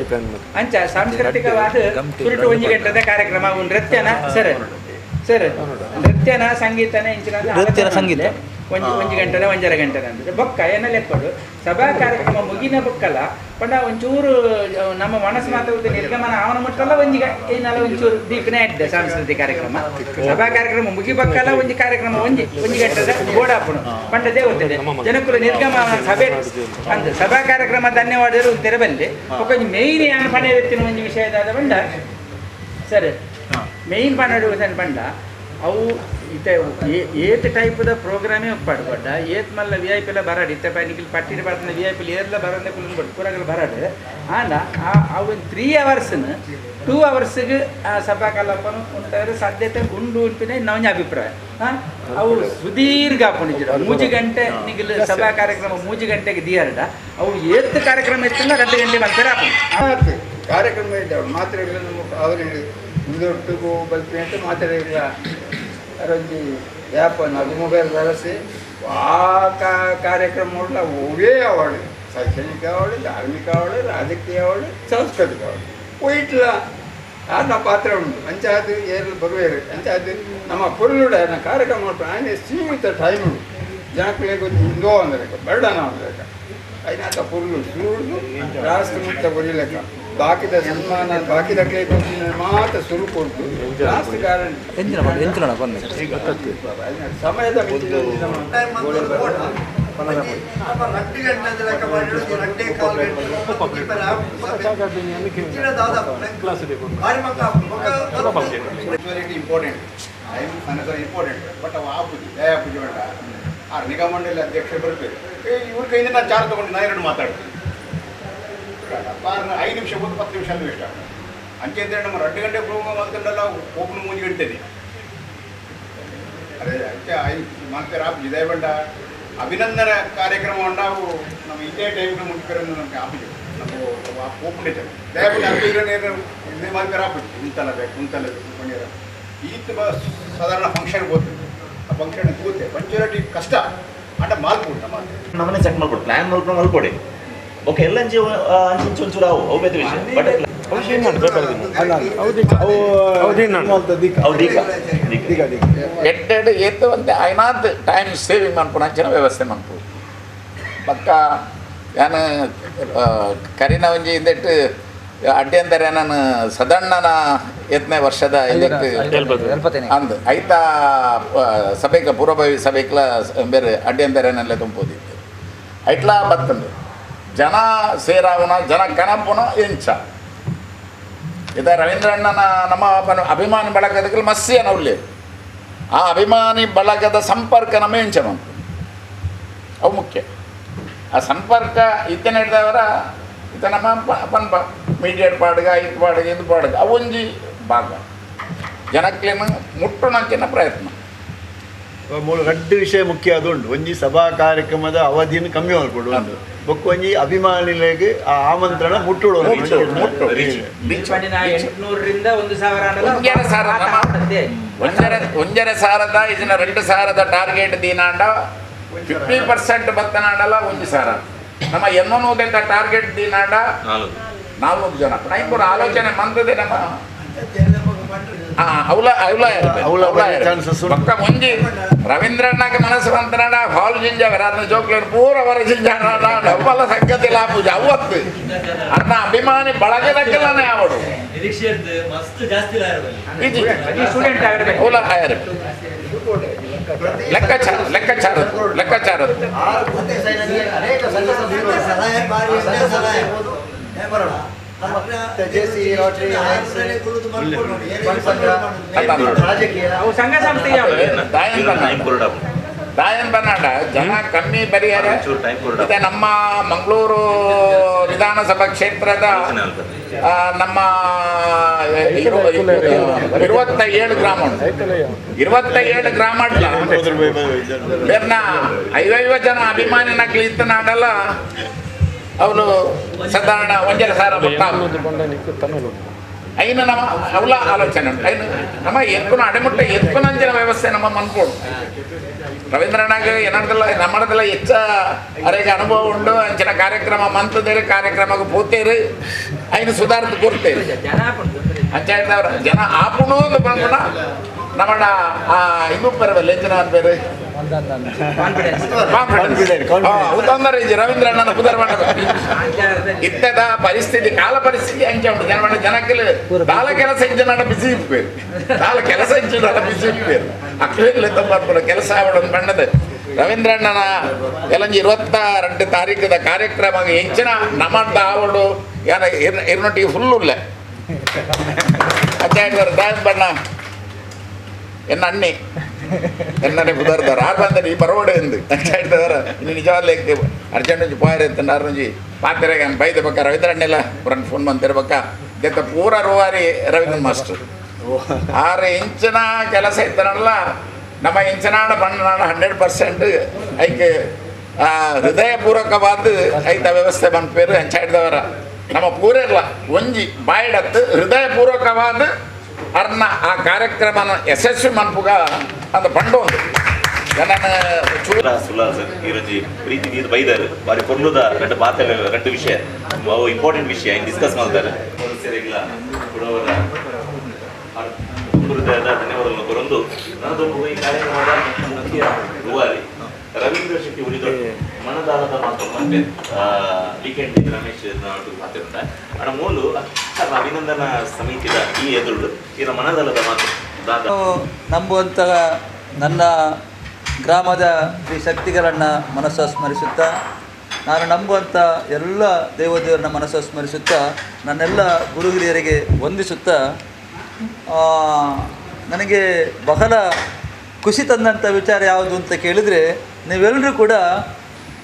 ಅಂಚ ಸಾಂಸ್ಕೃತಿಕವಾದ ಸುರುಟು ಒಂಜಿ ಗಂಟೆದ ಕಾರ್ಯಕ್ರಮ ಅವು ನೃತ್ಯನ ಸರ್ ಸರ್ ನೃತ್ಯನ ಸಂಗೀತನ ಇಂಚಿನ ನೃತ್ಯನ ಸಂಗೀತ ಒಂಜಿ ಒಂಜಿ ಗಂಟೆನ ಒಂಜರ ಗಂಟೆನ ಅಂದ್ರೆ ಬೊಕ್ಕ ಏನ ಲೆಕ್ಕೊಡು ಸಭಾ ಕಾರ್ಯಕ್ರಮ ಮುಗಿನ ಬೊಕ್ಕಲ್ಲ ಪಂಡ ಒಂಚೂರು ನಮ್ಮ ಮನಸ್ಸು ಮಾತಾಡುತ್ತೆ ನಿರ್ಗಮನ ಅವನ ಮುಟ್ಟಲ್ಲ ಒಂಜಿ ಏನಲ್ಲ ಒಂಚೂರು ದೀಪನೇ ಇದ್ದೆ ಸಾಂಸ್ಕೃತಿಕ ಕಾರ್ಯಕ್ರಮ ಸಭಾ ಕಾರ್ಯಕ್ರಮ ಮುಗಿ ಬಕ್ಕಲ್ಲ ಒಂಜಿ ಕಾರ್ಯಕ್ರಮ ಒಂಜಿ ಒಂಜಿ ಗಂಟೆದ ಬೋಡಾಪುಣು ಪಂಡ ದೇವತೆ ಜನಕುಲ ನಿರ್ಗಮನ ಸಭೆ ಅಂದ್ ಸಭಾ ಕಾರ್ಯಕ್ರಮ ಧನ್ಯವಾದಗಳು ತೆರಬಲ್ಲಿ ಒಂಜಿ ಮೇಯ್ನ್ ಯಾನ್ ಪಣೆ ಎತ್ತಿನ ಒಂಜಿ ವಿಷಯದಾದ ಬಂಡ ಸರ್ ಮೇಯ್ನ್ ಪನ್ನಡು ಪಂಡ ಅವು ಇತ್ತೆ ಏತ್ ಟೈಪ್ದ ಪ್ರೋಗ್ರಾಮೇ ಒಪ್ಪಾಡು ಬಡ್ಡ ಏತ್ ಮಲ್ಲ ವಿ I P ಎಲ್ಲ ಬರಾಡು ಇತ್ತೆ ನಿಖಿಲ್ ಪಟ್ಟಿನ ಪಾಡ್ನ ವಿ I P ಏರ್ಲ ಬರಂದೆ ಕುಲನ್ ಬಡ್ ಪೂರಗಲ ಬರಾಡು ಆಂಡ ಆ ಒಂದು 3 ಅವರ್ಸ್ನ 2 ಅವರ್ಸ್ಗೆ ಆ ಸಭಾ ಕಲಾಪನು ಉಂಟಾದ್ರೆ ಸಾಧ್ಯತೆ ಉಂಡು ಉಂಪಿನ ನವನ ಅಭಿಪ್ರಾಯ. ಅವು ಸುದೀರ್ಘ ಆಪುಣಿಜಿರ 3 ಗಂಟೆ ನಿಗಿಲ್ ಸಭಾ ಕಾರ್ಯಕ್ರಮ 3 ಗಂಟೆಗೆ ದಿಯರ್ಡ ಅವು ಏತ್ ಕಾರ್ಯಕ್ರಮ ಇತ್ತಲ್ಲ 2 ಗಂಟೆ ಮಾಡ್ತಾರೆ ಆಪುಣಿ ಕಾರ್ಯಕ್ರಮ ಇದ್ದಾವೆ ಮಾತ್ರ ನಮ್ಮ ಅವರಿಗೆ ಮುಂದೊಟ್ಟಿಗೂ ಬಲ್ಪಿ ಅಂತ ಮಾತಾಡಿಲ್ಲ ಅದೊಂದು ಆ್ಯಪ್ ಅದು ಮೊಬೈಲ್ ಬಳಸಿ ಆ ಕಾರ್ಯಕ್ರಮ ಒವೇ ಅವಳು ಶೈಕ್ಷಣಿಕ ಅವಳು ಧಾರ್ಮಿಕ ಅವಳು ರಾಜಕೀಯ ಅವಳು ಸಾಂಸ್ಕೃತಿಕ ಅವಳು ಹೋಯ್ಟ್ಲ ಆನ ಪಾತ್ರ ಉಂಟು ಅಂಚಾದು ಏರು ಬರುವೇರು ಅಂಚಾದು ನಮ್ಮ ಪೊರುಳುಡ ಕಾರ್ಯಕ್ರಮ ಆನೆ ಸೀಮಿತ ಟೈಮ್ ಉಂಟು ಜನಗಳಿಗೆ ಒಂದು ಇಂದೋ ಅಂದ್ರೆ ಬರ್ಡನ ಅಂದ್ರೆ ಐನಾತ ಪೊರುಳು ಸುರುಳು ರಾಷ್ಟ್ರ ಮುಕ್ತ ಬರೀಲೆಕ್ಕ ಬಾಕಿದ ಸನ್ಮಾನ ಬಾಕಿದ ಮಾತ್ರ ಸುರು ಕೊಟ್ಟು ಲಾಸ್ಟ್ ಗ್ಯಾರಂಟಿ ಸಮಯದ ಇಂಪಾರ್ಟೆಂಟ್ ಟೈಮ್ ಇಂಪಾರ್ಟೆಂಟ್ ಬಟ್ ಅವು ಆಪುಜಿ ದಯ ಪೂಜೆ ಬೇಡ ಆ ನಿಗಮ ಮಂಡಳಿ ಅಧ್ಯಕ್ಷರು ಬರಬೇಕು ಇವ್ರ ಕೈಯಿಂದ ನಾನು ಚಾರ್ಜ್ ತೊಗೊಂಡು ನಾನು ಎರಡು ಮಾತಾಡ್ತೀನಿ 5 ನಿಮಿಷ ಹೋಗಿ 10 ನಿಮಿಷ ಅಂದ್ರೆ ಇಷ್ಟ. ಅಂಚೆ ನಮ್ಮ 2 ಗಂಟೆ ಪ್ರೋಗ್ರಾಮ್ ಮಾಡ್ಕೊಂಡಲ್ಲ ಓಪನ್ 3 ಗಂಟೆನೆ. ಅದೇ ಅಂಚೆ I ಮಾಡ್ತಾರೆ ಆಪುಜಿ ದಯಬಂಡ ಅಭಿನಂದನ ಕಾರ್ಯಕ್ರಮ ಉಂಡಾವು ನಮ್ಮ ಇದೇ ಟೈಮ್ಗೆ ಮುಟ್ಕರೆ ನಮಗೆ ಆಪುಜಿ ನಮ್ಮ ಓಪನ್ ಐತೆ ದಯಬಂಡ ಅಭಿನಂದನೆ ಇದೇ ಮಾಡ್ತಾರೆ ಆಪುಜಿ ಕುಂತಲ್ಲ ಬೇಕು ಕುಂತಲ್ಲ ಬೇಕು ಪಂಡ್ಯರ ಈತ ಸಾಧಾರಣ ಫಂಕ್ಷನ್ ಗೊತ್ತಿತ್ತು. ಆ ಫಂಕ್ಷನ್ ಕೂತೆ ಪಂಚುರಿಟಿ ಕಷ್ಟ ಅಂಡ ಮಾಲ್ಪುಂಟ ಮಾತ್ರ ನಮ್ಮನೆ ಸೆಟ್ ಮಾಡ್ಕೊಡು ಪ್ಲಾನ್ ಮಾಡ್ಕೊಂಡು ಮಲ್ಕೊಡಿ. ಓಕೆ ಎಲ್ಲ ಅಂಚೆ ಅಂಚೆ ಒಂಚೂರು ಅವು ಅವು ಬೇರೆ ವಿಷಯ. ಬಟ್ ಎಟ್ಟೆಡ್ ಏತು ಒಂತೆ ಐನಾತ್ ಟೈಮ್ ಸೇವಿಂಗ್ ಮನ್ಪುನ ಅಂಚಿನ ವ್ಯವಸ್ಥೆ ಮನ್ಪು ಪಕ್ಕ ಯಾನ್ ಕರಿನ ಒಂಜಿ ಇಂದೆಟ್ಟು ಅಡ್ಯಂತರ ನಾನು ಸದಣ್ಣನ 8ನೇ ವರ್ಷದ ಅಂದ್ ಐತ ಸಭೆಕ ಪೂರ್ವಭಾವಿ ಸಭೆಕ್ಲ ಬೇರೆ ಅಡ್ಯಂತರೇನೆಲ್ಲ ತುಂಬೋದಿತ್ತು. ಐಟ್ಲಾ ಬತ್ತಂದು ಜನ ಸೇರಾವನ ಜನ ಕನಪುನ ಎಂಚ ಇದ ರವೀಂದ್ರಣ್ಣನ ನಮ್ಮ ಅಭಿಮಾನಿ ಬಳಗದಕ್ಕೆ ಮಸ್ಸಿಯನ ಉಲ್ಲೇಖ. ಆ ಅಭಿಮಾನಿ ಬಳಗದ ಸಂಪರ್ಕ ನಮ್ಮ ಎಂಚ ಅವು ಮುಖ್ಯ. ಆ ಸಂಪರ್ಕ ಇತ್ತನ ಹಿಡ್ದವರ ಇತ್ತ ನಮ್ಮ ಪನ್ಪ ಮೀಡಿಯೇಟ್ ಪಾಡುಗ ಇದು ಪಾಡುಗ ಇದು ಪಾಡುಗ ಅವೊಂಜಿ ಭಾಗ ಜನಕ್ಲೇನು ಮುಟ್ಟುನಂಚಿನ ಪ್ರಯತ್ನ. ಮೂರು ರಡ್ಡು ವಿಷಯ ಮುಖ್ಯ ಅದು ಉಂಟು. ಒಂಜಿ ಸಭಾ ಕಾರ್ಯಕ್ರಮದ ಅವಧಿಯನ್ನು ಕಮ್ಮಿ ಮಾಡ್ಕೊಡು ಉಂಟು, ಬೊಕ್ಕ ಒಂಜಿ ಅಭಿಮಾನಿಗಳಿಗೆ ಆ ಆಮಂತ್ರಣ ಮುಟ್ಟುಡು. 800ರಿಂದ 1000 1,500 ಇದನ್ನ 2,000 ಟಾರ್ಗೆಟ್ ದೀನಾಂಡ 50% ಬತ್ತನಾಡಲ್ಲ 1,000 ನಮ್ಮ ಎನ್ನೂದೆಂತ ಟಾರ್ಗೆಟ್ ದೀನಾಂಡ 400 ಜನ ಐನೂರು ಆಲೋಚನೆ ಮಂದದೆ ನಮ್ಮ ಪಕ್ಕ ಮುಂಜಿ ರವೀಂದ್ರಣ್ಣಗೆ ಮನಸ್ಸು ಬಂತನಾಡ ಹಾಲ್ ಜಿಂಜ ರಾತ್ರಿ ಜೋಕ್ಲೇನು ಪೂರ ವರ ಜಿಂಜ ಡಬ್ಬಲ ಸಂಗತಿ ಲಾಪುಜ ಅವತ್ತು ಅರ್ನ ಅಭಿಮಾನಿ ಬಳಗದಕ್ಕೆಲ್ಲನೇ ಅವಡು ಲೆಕ್ಕಾಚಾರ ಲೆಕ್ಕಾಚಾರ ಲೆಕ್ಕಾಚಾರ ದಾಯನ್ ಬನ್ನಾಡ ಜನ ಕಮ್ಮಿ ಪರಿಹಾರ. ನಮ್ಮ ಮಂಗಳೂರು ವಿಧಾನಸಭಾ ಕ್ಷೇತ್ರದ ನಮ್ಮ 27 ಗ್ರಾಮ ಉಂಟು. 27 ಗ್ರಾಮ ಬೇರ್ನ 55 ಜನ ಅಭಿಮಾನಿ ನಕ್ಲಿ ಇತ್ತನಾಡಲ್ಲ ಅವನು ಸಾಧಾರಣ 1,500 ಬತ್ತ ಐನು ನಮ್ಮ ಅವಲ ಆಲೋಚನೆ ಉಂಟು. ಐನು ನಮ್ಮ ಎತ್ಕುನ ಅಡೆಮುಟ್ಟೆ ಎತ್ಕುನಂಚಿನ ವ್ಯವಸ್ಥೆ ನಮ್ಮ ಮನ್ಪೋಡು. ರವೀಂದ್ರನಾಗ ಏನದಲ್ಲ ನಮ್ಮದೆಲ್ಲ ಹೆಚ್ಚ ಅರೇಗ ಅನುಭವ ಉಂಟು. ಅಂಚಿನ ಕಾರ್ಯಕ್ರಮ ಮಂತದೇರು ಕಾರ್ಯಕ್ರಮಕ್ಕೆ ಪೋತೇರು ಐನು ಸುಧಾರ್ಥ ಕೊಡ್ತೇರು ಅಂಚ ಹೇಳಿದವ್ರ ಜನ ಆಪುಣು ಬಂದ್ಬಿಡ ನಮ್ಮಡ ಆ ಇದು ಪರವಲ್ಲ ಎಂಚಿನ ಬೇರೆ ರವೀಂದ್ರಣ್ಣನ ಪುದರ್ ಇತ್ತದ ಪರಿಸ್ಥಿತಿ ಕಾಲ ಪರಿಸ್ಥಿತಿ ಅಂಚೆ ಉಂಟು. ಜನ ಜನಕ್ಕೆ ದಾಲ ಕೆಲಸ ಇಂಚಿನಾಡ ಬಿಸಿ ಇಪ್ಪೇರು ದಾಲ ಕೆಲಸ ಇಂಚಿನಾಡ ಬಿಸಿ ಇಪ್ಪೇರು ಅಕ್ಲೇಲಿ ತಪ್ಪ ಕೆಲಸ ಆವಡ ಬಣ್ಣದ ರವೀಂದ್ರಣ್ಣನ ಎಲ್ಲಂಜಿ 22 ತಾರೀಕದ ಕಾರ್ಯಕ್ರಮ ಹೆಚ್ಚಿನ ನಮ್ಮಡ್ಡ ಆವಡು ಯಾರ ಇರ್ನೊಟ್ಟಿಗೆ ಫುಲ್ ಉಳ್ಳೆ ಅಚ್ಚ ದಾಸ್ ಬಣ್ಣ ಎನ್ನ ಅಣ್ಣಿ ಎನ್ನನೆ ಪುದರ್ದಾರ ಆರು ಬಂದರೆ ಈ ಬರೋಡೆ ಎಂದು ಅಂತ ಹೇಳ್ತಾರ. ಇನ್ನು ನಿಜವಾಗ್ಲೂ ಅರ್ಜೆಂಟ್ ಒಂಜಿ ಪೋಯರ್ ಇತ್ತು ಆರು ಪಾತ್ರೆಗೆ ಬೈದ ಬಕ್ಕ ರವೀಂದ್ರಣ್ಣೆಲ್ಲ ಪುರನ್ ಫೋನ್ ಬಂತಿರ್ಬೇಕ ದೆತ್ತ ಪೂರ ರೂವಾರಿ ರವೀಂದ್ರ ಮಾಸ್ಟರ್ 6 ಇಂಚಿನ ಕೆಲಸ ಇತ್ತನಲ್ಲ ನಮ್ಮ ಇಂಚಿನಾಡ ಬಣ್ಣನಾಡ 100% ಐಕೆ ಹೃದಯಪೂರ್ವಕವಾದ ಐತ ವ್ಯವಸ್ಥೆ ಬಂದ್ಪೇರು ಅಂಚ ಹಿಡ್ದವರ ನಮ್ಮ ಪೂರೆಲ್ಲ ಒಂಜಿ ಬಾಯಿಡತ್ತು ಹೃದಯಪೂರ್ವಕವಾದ ಅರ್ನ ಆ ಕಾರ್ಯಕ್ರಮನ ಯಶಸ್ವಿ ಮನ್ಪುಗ ಅಂದ ಪಂಡೊಂದು ಸುಲಾಲ್ ಸರ್ ಈರೊಂಜಿ ಪ್ರೀತಿ ದೀದ್ ಬೈದಾರು ಬಾರಿ ಪೊರ್ಲುದ ರಡ್ಡ್ ಪಾತ್ರ ರಡ್ಡ್ ವಿಷಯ ಅವು ಇಂಪಾರ್ಟೆಂಟ್ ವಿಷಯ ಡಿಸ್ಕಸ್ ಮಾಡ್ತಾರೆ. ಸದಸ್ಯರಿಗೆಲ್ಲ ಕೊಡವರ ಹೃದಯದ ಧನ್ಯವಾದಗಳನ್ನು ಕೊರೊಂದು ನನ್ನದೊಂದು ಈ ಕಾರ್ಯಕ್ರಮದ ಮುಖ್ಯ ರೂವಾರಿ ರವೀಂದ್ರ ಶೆಟ್ಟಿ ಉಳಿದೊಟ್ಟು ಮನದಾಳದ ಮಾತು ಮತ್ತೆ ವೀಕೆಂಡ್ ರಮೇಶ್ ಮಾತಿರುತ್ತ ಅಡ ಮೂಲು ಅಭಿನಂದನಾ ಸಮಿತಿದ ಈ ಎದುರು ಇದರ ಮನದಾಳದ ಮಾತು ನಂಬುವಂತಹ ನನ್ನ ಗ್ರಾಮದ ಶ್ರೀ ಶಕ್ತಿಗಳನ್ನು ಮನಸ್ಸು ಸ್ಮರಿಸುತ್ತಾ, ನಾನು ನಂಬುವಂಥ ಎಲ್ಲ ದೇವದೇವರನ್ನ ಮನಸ್ಸು ಸ್ಮರಿಸುತ್ತಾ, ನನ್ನೆಲ್ಲ ಗುರು ಹಿರಿಯರಿಗೆ ವಂದಿಸುತ್ತಾ, ನನಗೆ ಬಹಳ ಖುಷಿ ತಂದಂಥ ವಿಚಾರ ಯಾವುದು ಅಂತ ಕೇಳಿದರೆ, ನೀವೆಲ್ಲರೂ ಕೂಡ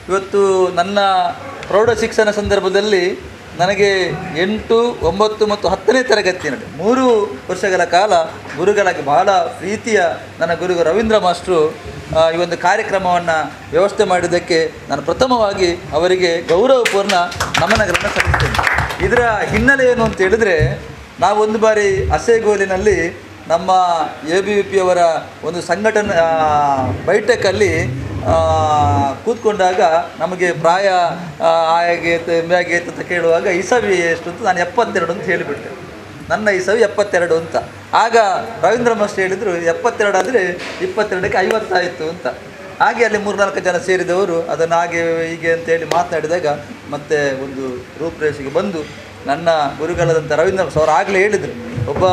ಇವತ್ತು ನನ್ನ ಪ್ರೌಢ ಶಿಕ್ಷಣ ಸಂದರ್ಭದಲ್ಲಿ ನನಗೆ 8, 9 ಮತ್ತು 10ನೇ ತರಗತಿಯಲ್ಲಿ 3 ವರ್ಷಗಳ ಕಾಲ ಗುರುಗಳಾಗಿ ಬಹಳ ಪ್ರೀತಿಯ ನನ್ನ ಗುರು ರವೀಂದ್ರ ಮಾಸ್ಟ್ರು ಈ ಒಂದು ಕಾರ್ಯಕ್ರಮವನ್ನು ವ್ಯವಸ್ಥೆ ಮಾಡಿದ್ದಕ್ಕೆ ನಾನು ಪ್ರಥಮವಾಗಿ ಅವರಿಗೆ ಗೌರವಪೂರ್ಣ ನಮನಗಳನ್ನು ಸಲ್ಲಿಸ್ತೇನೆ. ಇದರ ಹಿನ್ನೆಲೆ ಏನು ಅಂತ ಹೇಳಿದರೆ, ನಾವೊಂದು ಬಾರಿ ಅಸೆಗೋಲಿನಲ್ಲಿ ನಮ್ಮ ABVP ಅವರ ಒಂದು ಸಂಘಟನೆ ಬೈಠಕಲ್ಲಿ ಕೂತ್ಕೊಂಡಾಗ ನಮಗೆ ಪ್ರಾಯ ಹಾಗೆ ಹೇಗೆ ಅಂತ ಕೇಳುವಾಗ ಇಸವಿ ಎಷ್ಟು ಅಂತ ನಾನು 72 ಅಂತ ಹೇಳಿಬಿಟ್ಟೆ. ನನ್ನ ಇಸವಿ 72 ಅಂತ. ಆಗ ರವೀಂದ್ರ ಮಾಸ್ಟರ್ ಹೇಳಿದರು, 72 ಆದರೆ 22ಕ್ಕೆ 50 ಆಯಿತು ಅಂತ. ಹಾಗೆ ಅಲ್ಲಿ 3-4 ಜನ ಸೇರಿದವರು ಅದನ್ನು ಹಾಗೆ ಹೀಗೆ ಅಂತೇಳಿ ಮಾತನಾಡಿದಾಗ ಮತ್ತೆ ಒಂದು ರೂಪುರೇಷೆಗೆ ಬಂದು ನನ್ನ ಗುರುಗಳಾದಂಥ ರವೀಂದ್ರ ಅವರು ಆಗಲೇ ಹೇಳಿದರು, ಒಬ್ಬ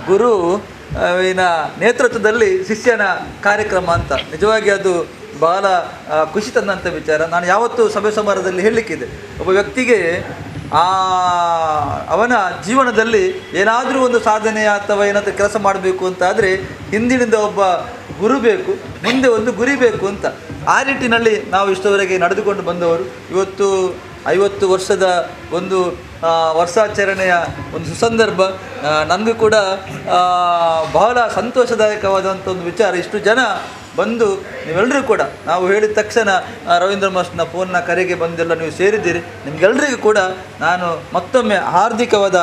ಗುರುವಿನ ನೇತೃತ್ವದಲ್ಲಿ ಶಿಷ್ಯನ ಕಾರ್ಯಕ್ರಮ ಅಂತ. ನಿಜವಾಗಿ ಅದು ಬಹಳ ಖುಷಿ ತಂದಂಥ ವಿಚಾರ. ನಾನು ಯಾವತ್ತೂ ಸಭೆ ಸಮಾರಂಭದಲ್ಲಿ ಹೇಳಲಿಕ್ಕಿದೆ, ಒಬ್ಬ ವ್ಯಕ್ತಿಗೆ ಅವನ ಜೀವನದಲ್ಲಿ ಏನಾದರೂ ಒಂದು ಸಾಧನೆ ಅಥವಾ ಏನಾದರೂ ಕೆಲಸ ಮಾಡಬೇಕು ಅಂತಾದರೆ ಹಿಂದಿನಿಂದ ಒಬ್ಬ ಗುರು ಬೇಕು, ಮುಂದೆ ಒಂದು ಗುರಿ ಬೇಕು ಅಂತ. ಆ ನಿಟ್ಟಿನಲ್ಲಿ ನಾವು ಇಷ್ಟವರೆಗೆ ನಡೆದುಕೊಂಡು ಬಂದವರು. ಇವತ್ತು 50 ವರ್ಷದ ಒಂದು ವರ್ಷಾಚರಣೆಯ ಒಂದು ಸುಸಂದರ್ಭ. ನನಗೂ ಕೂಡ ಬಹಳ ಸಂತೋಷದಾಯಕವಾದಂಥ ಒಂದು ವಿಚಾರ. ಇಷ್ಟು ಜನ ಬಂದು ನೀವೆಲ್ಲರೂ ಕೂಡ ನಾವು ಹೇಳಿದ ತಕ್ಷಣ ರವೀಂದ್ರ ಮಾಸ್ಟರ್ನ ಫೋನ್ನ ಕರೆಗೆ ಬಂದೆಲ್ಲ ನೀವು ಸೇರಿದ್ದೀರಿ. ನಿಮಗೆಲ್ಲರಿಗೂ ಕೂಡ ನಾನು ಮತ್ತೊಮ್ಮೆ ಹಾರ್ದಿಕವಾದ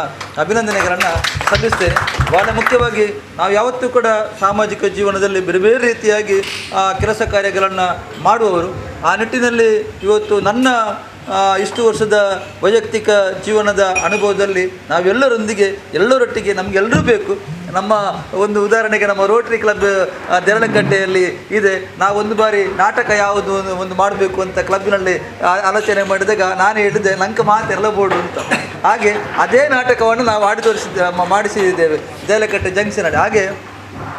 ಅಭಿನಂದನೆಗಳನ್ನು ಸಲ್ಲಿಸ್ತೇನೆ. ಭಾಳ ಮುಖ್ಯವಾಗಿ ನಾವು ಯಾವತ್ತೂ ಕೂಡ ಸಾಮಾಜಿಕ ಜೀವನದಲ್ಲಿ ಬೇರೆ ಬೇರೆ ರೀತಿಯಾಗಿ ಕೆಲಸ ಕಾರ್ಯಗಳನ್ನು ಮಾಡುವವರು. ಆ ನಿಟ್ಟಿನಲ್ಲಿ ಇವತ್ತು ನನ್ನ ಇಷ್ಟು ವರ್ಷದ ವೈಯಕ್ತಿಕ ಜೀವನದ ಅನುಭವದಲ್ಲಿ ನಾವೆಲ್ಲರೊಂದಿಗೆ ಎಲ್ಲರೊಟ್ಟಿಗೆ ನಮಗೆಲ್ಲರೂ ಬೇಕು. ನಮ್ಮ ಒಂದು ಉದಾಹರಣೆಗೆ ನಮ್ಮ ರೋಟರಿ ಕ್ಲಬ್ ದೇರಳಕಟ್ಟೆಯಲ್ಲಿ ಇದೆ. ನಾವೊಂದು ಬಾರಿ ನಾಟಕ ಯಾವುದು ಒಂದು ಮಾಡಬೇಕು ಅಂತ ಕ್ಲಬ್ಬಿನಲ್ಲಿ ಆಲೋಚನೆ ಮಾಡಿದಾಗ ನಾನು ಹೇಳಿದ್ದೆ, ಲಂಕ ಮಾತೆಲ್ಲ ಬೋರ್ಡು ಅಂತ. ಹಾಗೆ ಅದೇ ನಾಟಕವನ್ನು ನಾವು ಆಡಿ ಮಾಡಿಸಿದ್ದೇವೆ ದೇರಳಕಟ್ಟೆ ಜಂಕ್ಷನಲ್ಲಿ. ಹಾಗೆ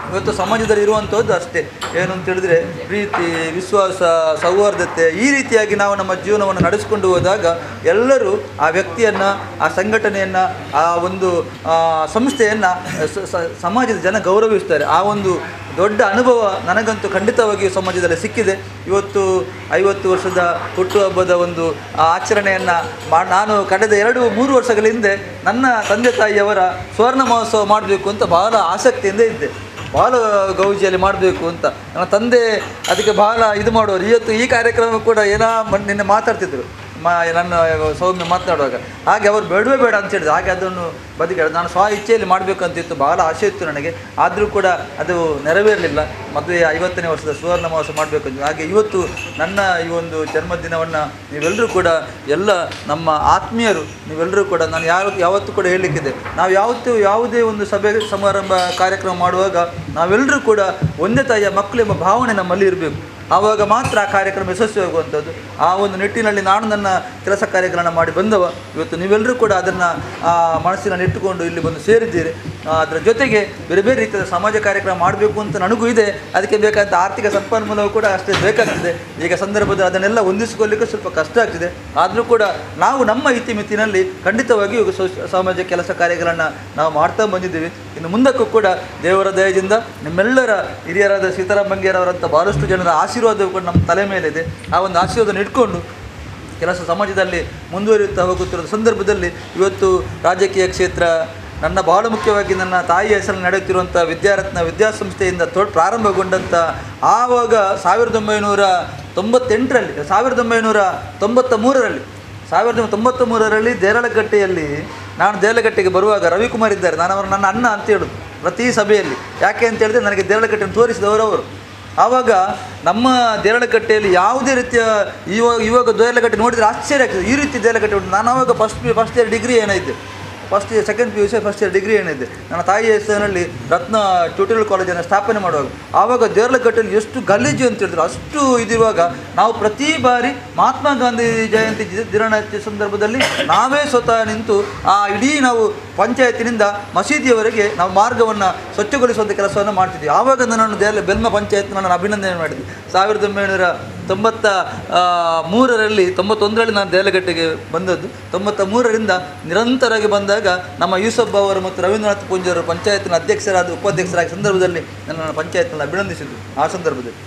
ಇವತ್ತು ಸಮಾಜದಲ್ಲಿ ಇರುವಂಥದ್ದು ಅಷ್ಟೇ. ಏನು ಅಂತೇಳಿದರೆ ಪ್ರೀತಿ, ವಿಶ್ವಾಸ, ಸೌಹಾರ್ದತೆ, ಈ ರೀತಿಯಾಗಿ ನಾವು ನಮ್ಮ ಜೀವನವನ್ನು ನಡೆಸಿಕೊಂಡು ಹೋದಾಗ ಎಲ್ಲರೂ ಆ ವ್ಯಕ್ತಿಯನ್ನು, ಆ ಸಂಘಟನೆಯನ್ನು, ಆ ಒಂದು ಸಂಸ್ಥೆಯನ್ನು ಸಮಾಜದ ಜನ ಗೌರವಿಸ್ತಾರೆ. ಆ ಒಂದು ದೊಡ್ಡ ಅನುಭವ ನನಗಂತೂ ಖಂಡಿತವಾಗಿಯೂ ಸಮಾಜದಲ್ಲಿ ಸಿಕ್ಕಿದೆ. ಇವತ್ತು 50 ವರ್ಷದ ಹುಟ್ಟುಹಬ್ಬದ ಒಂದು ಆಚರಣೆಯನ್ನು ನಾನು ಕಳೆದ 2-3 ವರ್ಷಗಳ ಹಿಂದೆ ನನ್ನ ತಂದೆ ತಾಯಿಯವರ ಸುವರ್ಣ ಮಹೋತ್ಸವ ಮಾಡಬೇಕು ಅಂತ ಬಹಳ ಆಸಕ್ತಿಯಿಂದ ಇದ್ದೆ. ಭಾಳ ಗೌಜಿಯಲ್ಲಿ ಮಾಡಬೇಕು ಅಂತ ನನ್ನ ತಂದೆ ಅದಕ್ಕೆ ಭಾಳ ಇದು ಮಾಡೋರು. ಇವತ್ತು ಈ ಕಾರ್ಯಕ್ರಮ ಕೂಡ ಏನೋ ನಿನ್ನೆ ಮಾತಾಡ್ತಿದ್ರು ನನ್ನ ಸೌಮ್ಯ ಮಾತನಾಡುವಾಗ. ಹಾಗೆ ಅವರು ಬೇಡವೇ ಬೇಡ ಅಂತ ಹೇಳಿದ್ರು. ಹಾಗೆ ಅದನ್ನು ಬದಿಗೆ ನಾನು ಸ್ವ ಇಚ್ಛೆಯಲ್ಲಿ ಮಾಡಬೇಕಂತಿತ್ತು, ಭಾಳ ಆಸೆ ಇತ್ತು ನನಗೆ. ಆದರೂ ಕೂಡ ಅದು ನೆರವೇರಲಿಲ್ಲ. ಮದುವೆ 50ನೇ ವರ್ಷದ ಸುವರ್ಣ ಮಹೋತ್ಸವ ಮಾಡಬೇಕಂತ. ಹಾಗೆ ಇವತ್ತು ನನ್ನ ಈ ಒಂದು ಜನ್ಮದಿನವನ್ನು ನೀವೆಲ್ಲರೂ ಕೂಡ, ಎಲ್ಲ ನಮ್ಮ ಆತ್ಮೀಯರು ನೀವೆಲ್ಲರೂ ಕೂಡ, ನಾನು ಯಾವತ್ತೂ ಕೂಡ ಹೇಳಲಿಕ್ಕಿದೆ, ನಾವು ಯಾವತ್ತೂ ಯಾವುದೇ ಒಂದು ಸಭೆ ಸಮಾರಂಭ ಕಾರ್ಯಕ್ರಮ ಮಾಡುವಾಗ ನಾವೆಲ್ಲರೂ ಕೂಡ ಒಂದೇ ತಾಯಿಯ ಮಕ್ಕಳು ಎಂಬ ಭಾವನೆ ನಮ್ಮಲ್ಲಿ ಇರಬೇಕು. ಆವಾಗ ಮಾತ್ರ ಆ ಕಾರ್ಯಕ್ರಮ ಯಶಸ್ವಿಯಾಗುವಂಥದ್ದು. ಆ ಒಂದು ನಿಟ್ಟಿನಲ್ಲಿ ನಾನು ನನ್ನ ಕೆಲಸ ಕಾರ್ಯಗಳನ್ನು ಮಾಡಿ ಬಂದವ. ಇವತ್ತು ನೀವೆಲ್ಲರೂ ಕೂಡ ಅದನ್ನು ಮನಸ್ಸಿನಲ್ಲಿ ಇಟ್ಟುಕೊಂಡು ಇಲ್ಲಿ ಬಂದು ಸೇರಿದ್ದೀರಿ. ಅದರ ಜೊತೆಗೆ ಬೇರೆ ಬೇರೆ ರೀತಿಯ ಸಮಾಜ ಕಾರ್ಯಕ್ರಮ ಮಾಡಬೇಕು ಅಂತ ನನಗೂ ಇದೆ. ಅದಕ್ಕೆ ಬೇಕಾದಂಥ ಆರ್ಥಿಕ ಸಂಪನ್ಮೂಲವೂ ಕೂಡ ಅಷ್ಟೇ ಬೇಕಾಗ್ತದೆ. ಈಗ ಸಂದರ್ಭದಲ್ಲಿ ಅದನ್ನೆಲ್ಲ ಹೊಂದಿಸಿಕೊಳ್ಳಲಿಕ್ಕೆ ಸ್ವಲ್ಪ ಕಷ್ಟ ಆಗ್ತಿದೆ. ಆದರೂ ಕೂಡ ನಾವು ನಮ್ಮ ಇತಿಮಿತಿನಲ್ಲಿ ಖಂಡಿತವಾಗಿಯೂ ಸಮಾಜ ಕೆಲಸ ಕಾರ್ಯಗಳನ್ನು ನಾವು ಮಾಡ್ತಾ ಬಂದಿದ್ದೀವಿ. ಇನ್ನು ಮುಂದಕ್ಕೂ ಕೂಡ ದೇವರ ದಯದಿಂದ ನಿಮ್ಮೆಲ್ಲರ ಹಿರಿಯರಾದ ಸೀತಾರಾಮ್ ಬಂಗೇರವರಂಥ ಭಾಳಷ್ಟು ಜನರ ಆಶೀರ್ವಾದ ಕೂಡ ನಮ್ಮ ತಲೆ ಮೇಲಿದೆ. ಆ ಒಂದು ಆಶೀರ್ವಾದವನ್ನು ಇಟ್ಕೊಂಡು ಕೆಲಸ ಸಮಾಜದಲ್ಲಿ ಮುಂದುವರಿಯುತ್ತಾ ಹೋಗುತ್ತಿರುವ ಸಂದರ್ಭದಲ್ಲಿ ಇವತ್ತು ರಾಜಕೀಯ ಕ್ಷೇತ್ರ ನನ್ನ ಭಾಳ ಮುಖ್ಯವಾಗಿ ನನ್ನ ತಾಯಿಯ ಹೆಸರಲ್ಲಿ ನಡೆಯುತ್ತಿರುವಂಥ ವಿದ್ಯಾರತ್ನ ವಿದ್ಯಾಸಂಸ್ಥೆಯಿಂದ ಪ್ರಾರಂಭಗೊಂಡಂಥ ಆವಾಗ 1998ರಲ್ಲಿ 1993ರಲ್ಲಿ 1993ರಲ್ಲಿ ದೇರಳಕಟ್ಟೆಯಲ್ಲಿ ನಾನು ದೇರಳಕಟ್ಟೆಗೆ ಬರುವಾಗ ರವಿಕುಮಾರ್ ಇದ್ದಾರೆ. ನಾನು ಅವರು ನನ್ನ ಅಣ್ಣ ಅಂತ ಹೇಳೋದು ಪ್ರತಿ ಸಭೆಯಲ್ಲಿ. ಯಾಕೆ ಅಂತ ಹೇಳಿದ್ರೆ ನನಗೆ ದೇರಳಕಟ್ಟೆಯನ್ನು ತೋರಿಸಿದವರು ಅವರು. ಆವಾಗ ನಮ್ಮ ದೇರಳಕಟ್ಟೆಯಲ್ಲಿ ಯಾವುದೇ ರೀತಿಯ ಇವಾಗ ದೇರಳಕಟ್ಟೆ ನೋಡಿದರೆ ಆಶ್ಚರ್ಯ ಆಗ್ತದೆ, ಈ ರೀತಿ ದೇರಳಕಟ್ಟೆ ಉಂಟು. ನಾನು ಆವಾಗ first year degree ಏನಿದ್ದೆ, first year second P U C first year degree ಏನಿದೆ, ನನ್ನ ತಾಯಿಯ ಹೆಸರಿನಲ್ಲಿ ರತ್ನ ಟ್ಯೂಟೋರಿಯಲ್ ಕಾಲೇಜನ್ನು ಸ್ಥಾಪನೆ ಮಾಡುವಾಗ ಆವಾಗ ದೇರಳಕಟ್ಟೆಯಲ್ಲಿ ಎಷ್ಟು ಗಲೀಜು ಅಂತ ಹೇಳಿದ್ರು ಅಷ್ಟು ಇದಿರುವಾಗ ನಾವು ಪ್ರತಿ ಬಾರಿ ಮಹಾತ್ಮ ಗಾಂಧಿ ಜಯಂತಿ ದಿನಾಚರಣೆ ಸಂದರ್ಭದಲ್ಲಿ ನಾವೇ ಸ್ವತಃ ನಿಂತು ಆ ಇಡೀ ನಾವು ಪಂಚಾಯತಿನಿಂದ ಮಸೀದಿಯವರೆಗೆ ನಾವು ಮಾರ್ಗವನ್ನು ಸ್ವಚ್ಛಗೊಳಿಸುವಂಥ ಕೆಲಸವನ್ನು ಮಾಡ್ತಿದ್ವಿ. ಆವಾಗ ನನ್ನನ್ನು ಬೆಲ್ಮ ಪಂಚಾಯತ್ ನನ್ನನ್ನು ಅಭಿನಂದನೆ ಮಾಡಿದ್ವಿ. 1993ರಲ್ಲಿ 91ರಲ್ಲಿ ನಾನು ದೇರಳಕಟ್ಟೆಗೆ ಬಂದದ್ದು. 93ರಿಂದ ನಿರಂತರವಾಗಿ ಬಂದಾಗ ನಮ್ಮ ಯೂಸಫ್ ಅವರು ಮತ್ತು ರವೀಂದ್ರನಾಥ್ ಪೂಂಜರು ಪಂಚಾಯತ್ನ ಅಧ್ಯಕ್ಷರಾದ ಉಪಾಧ್ಯಕ್ಷರಾದ ಸಂದರ್ಭದಲ್ಲಿ ನನ್ನನ್ನು ಪಂಚಾಯತ್ನಲ್ಲಿ ಅಭಿನಂದಿಸಿದರು. ಆ ಸಂದರ್ಭದಲ್ಲಿ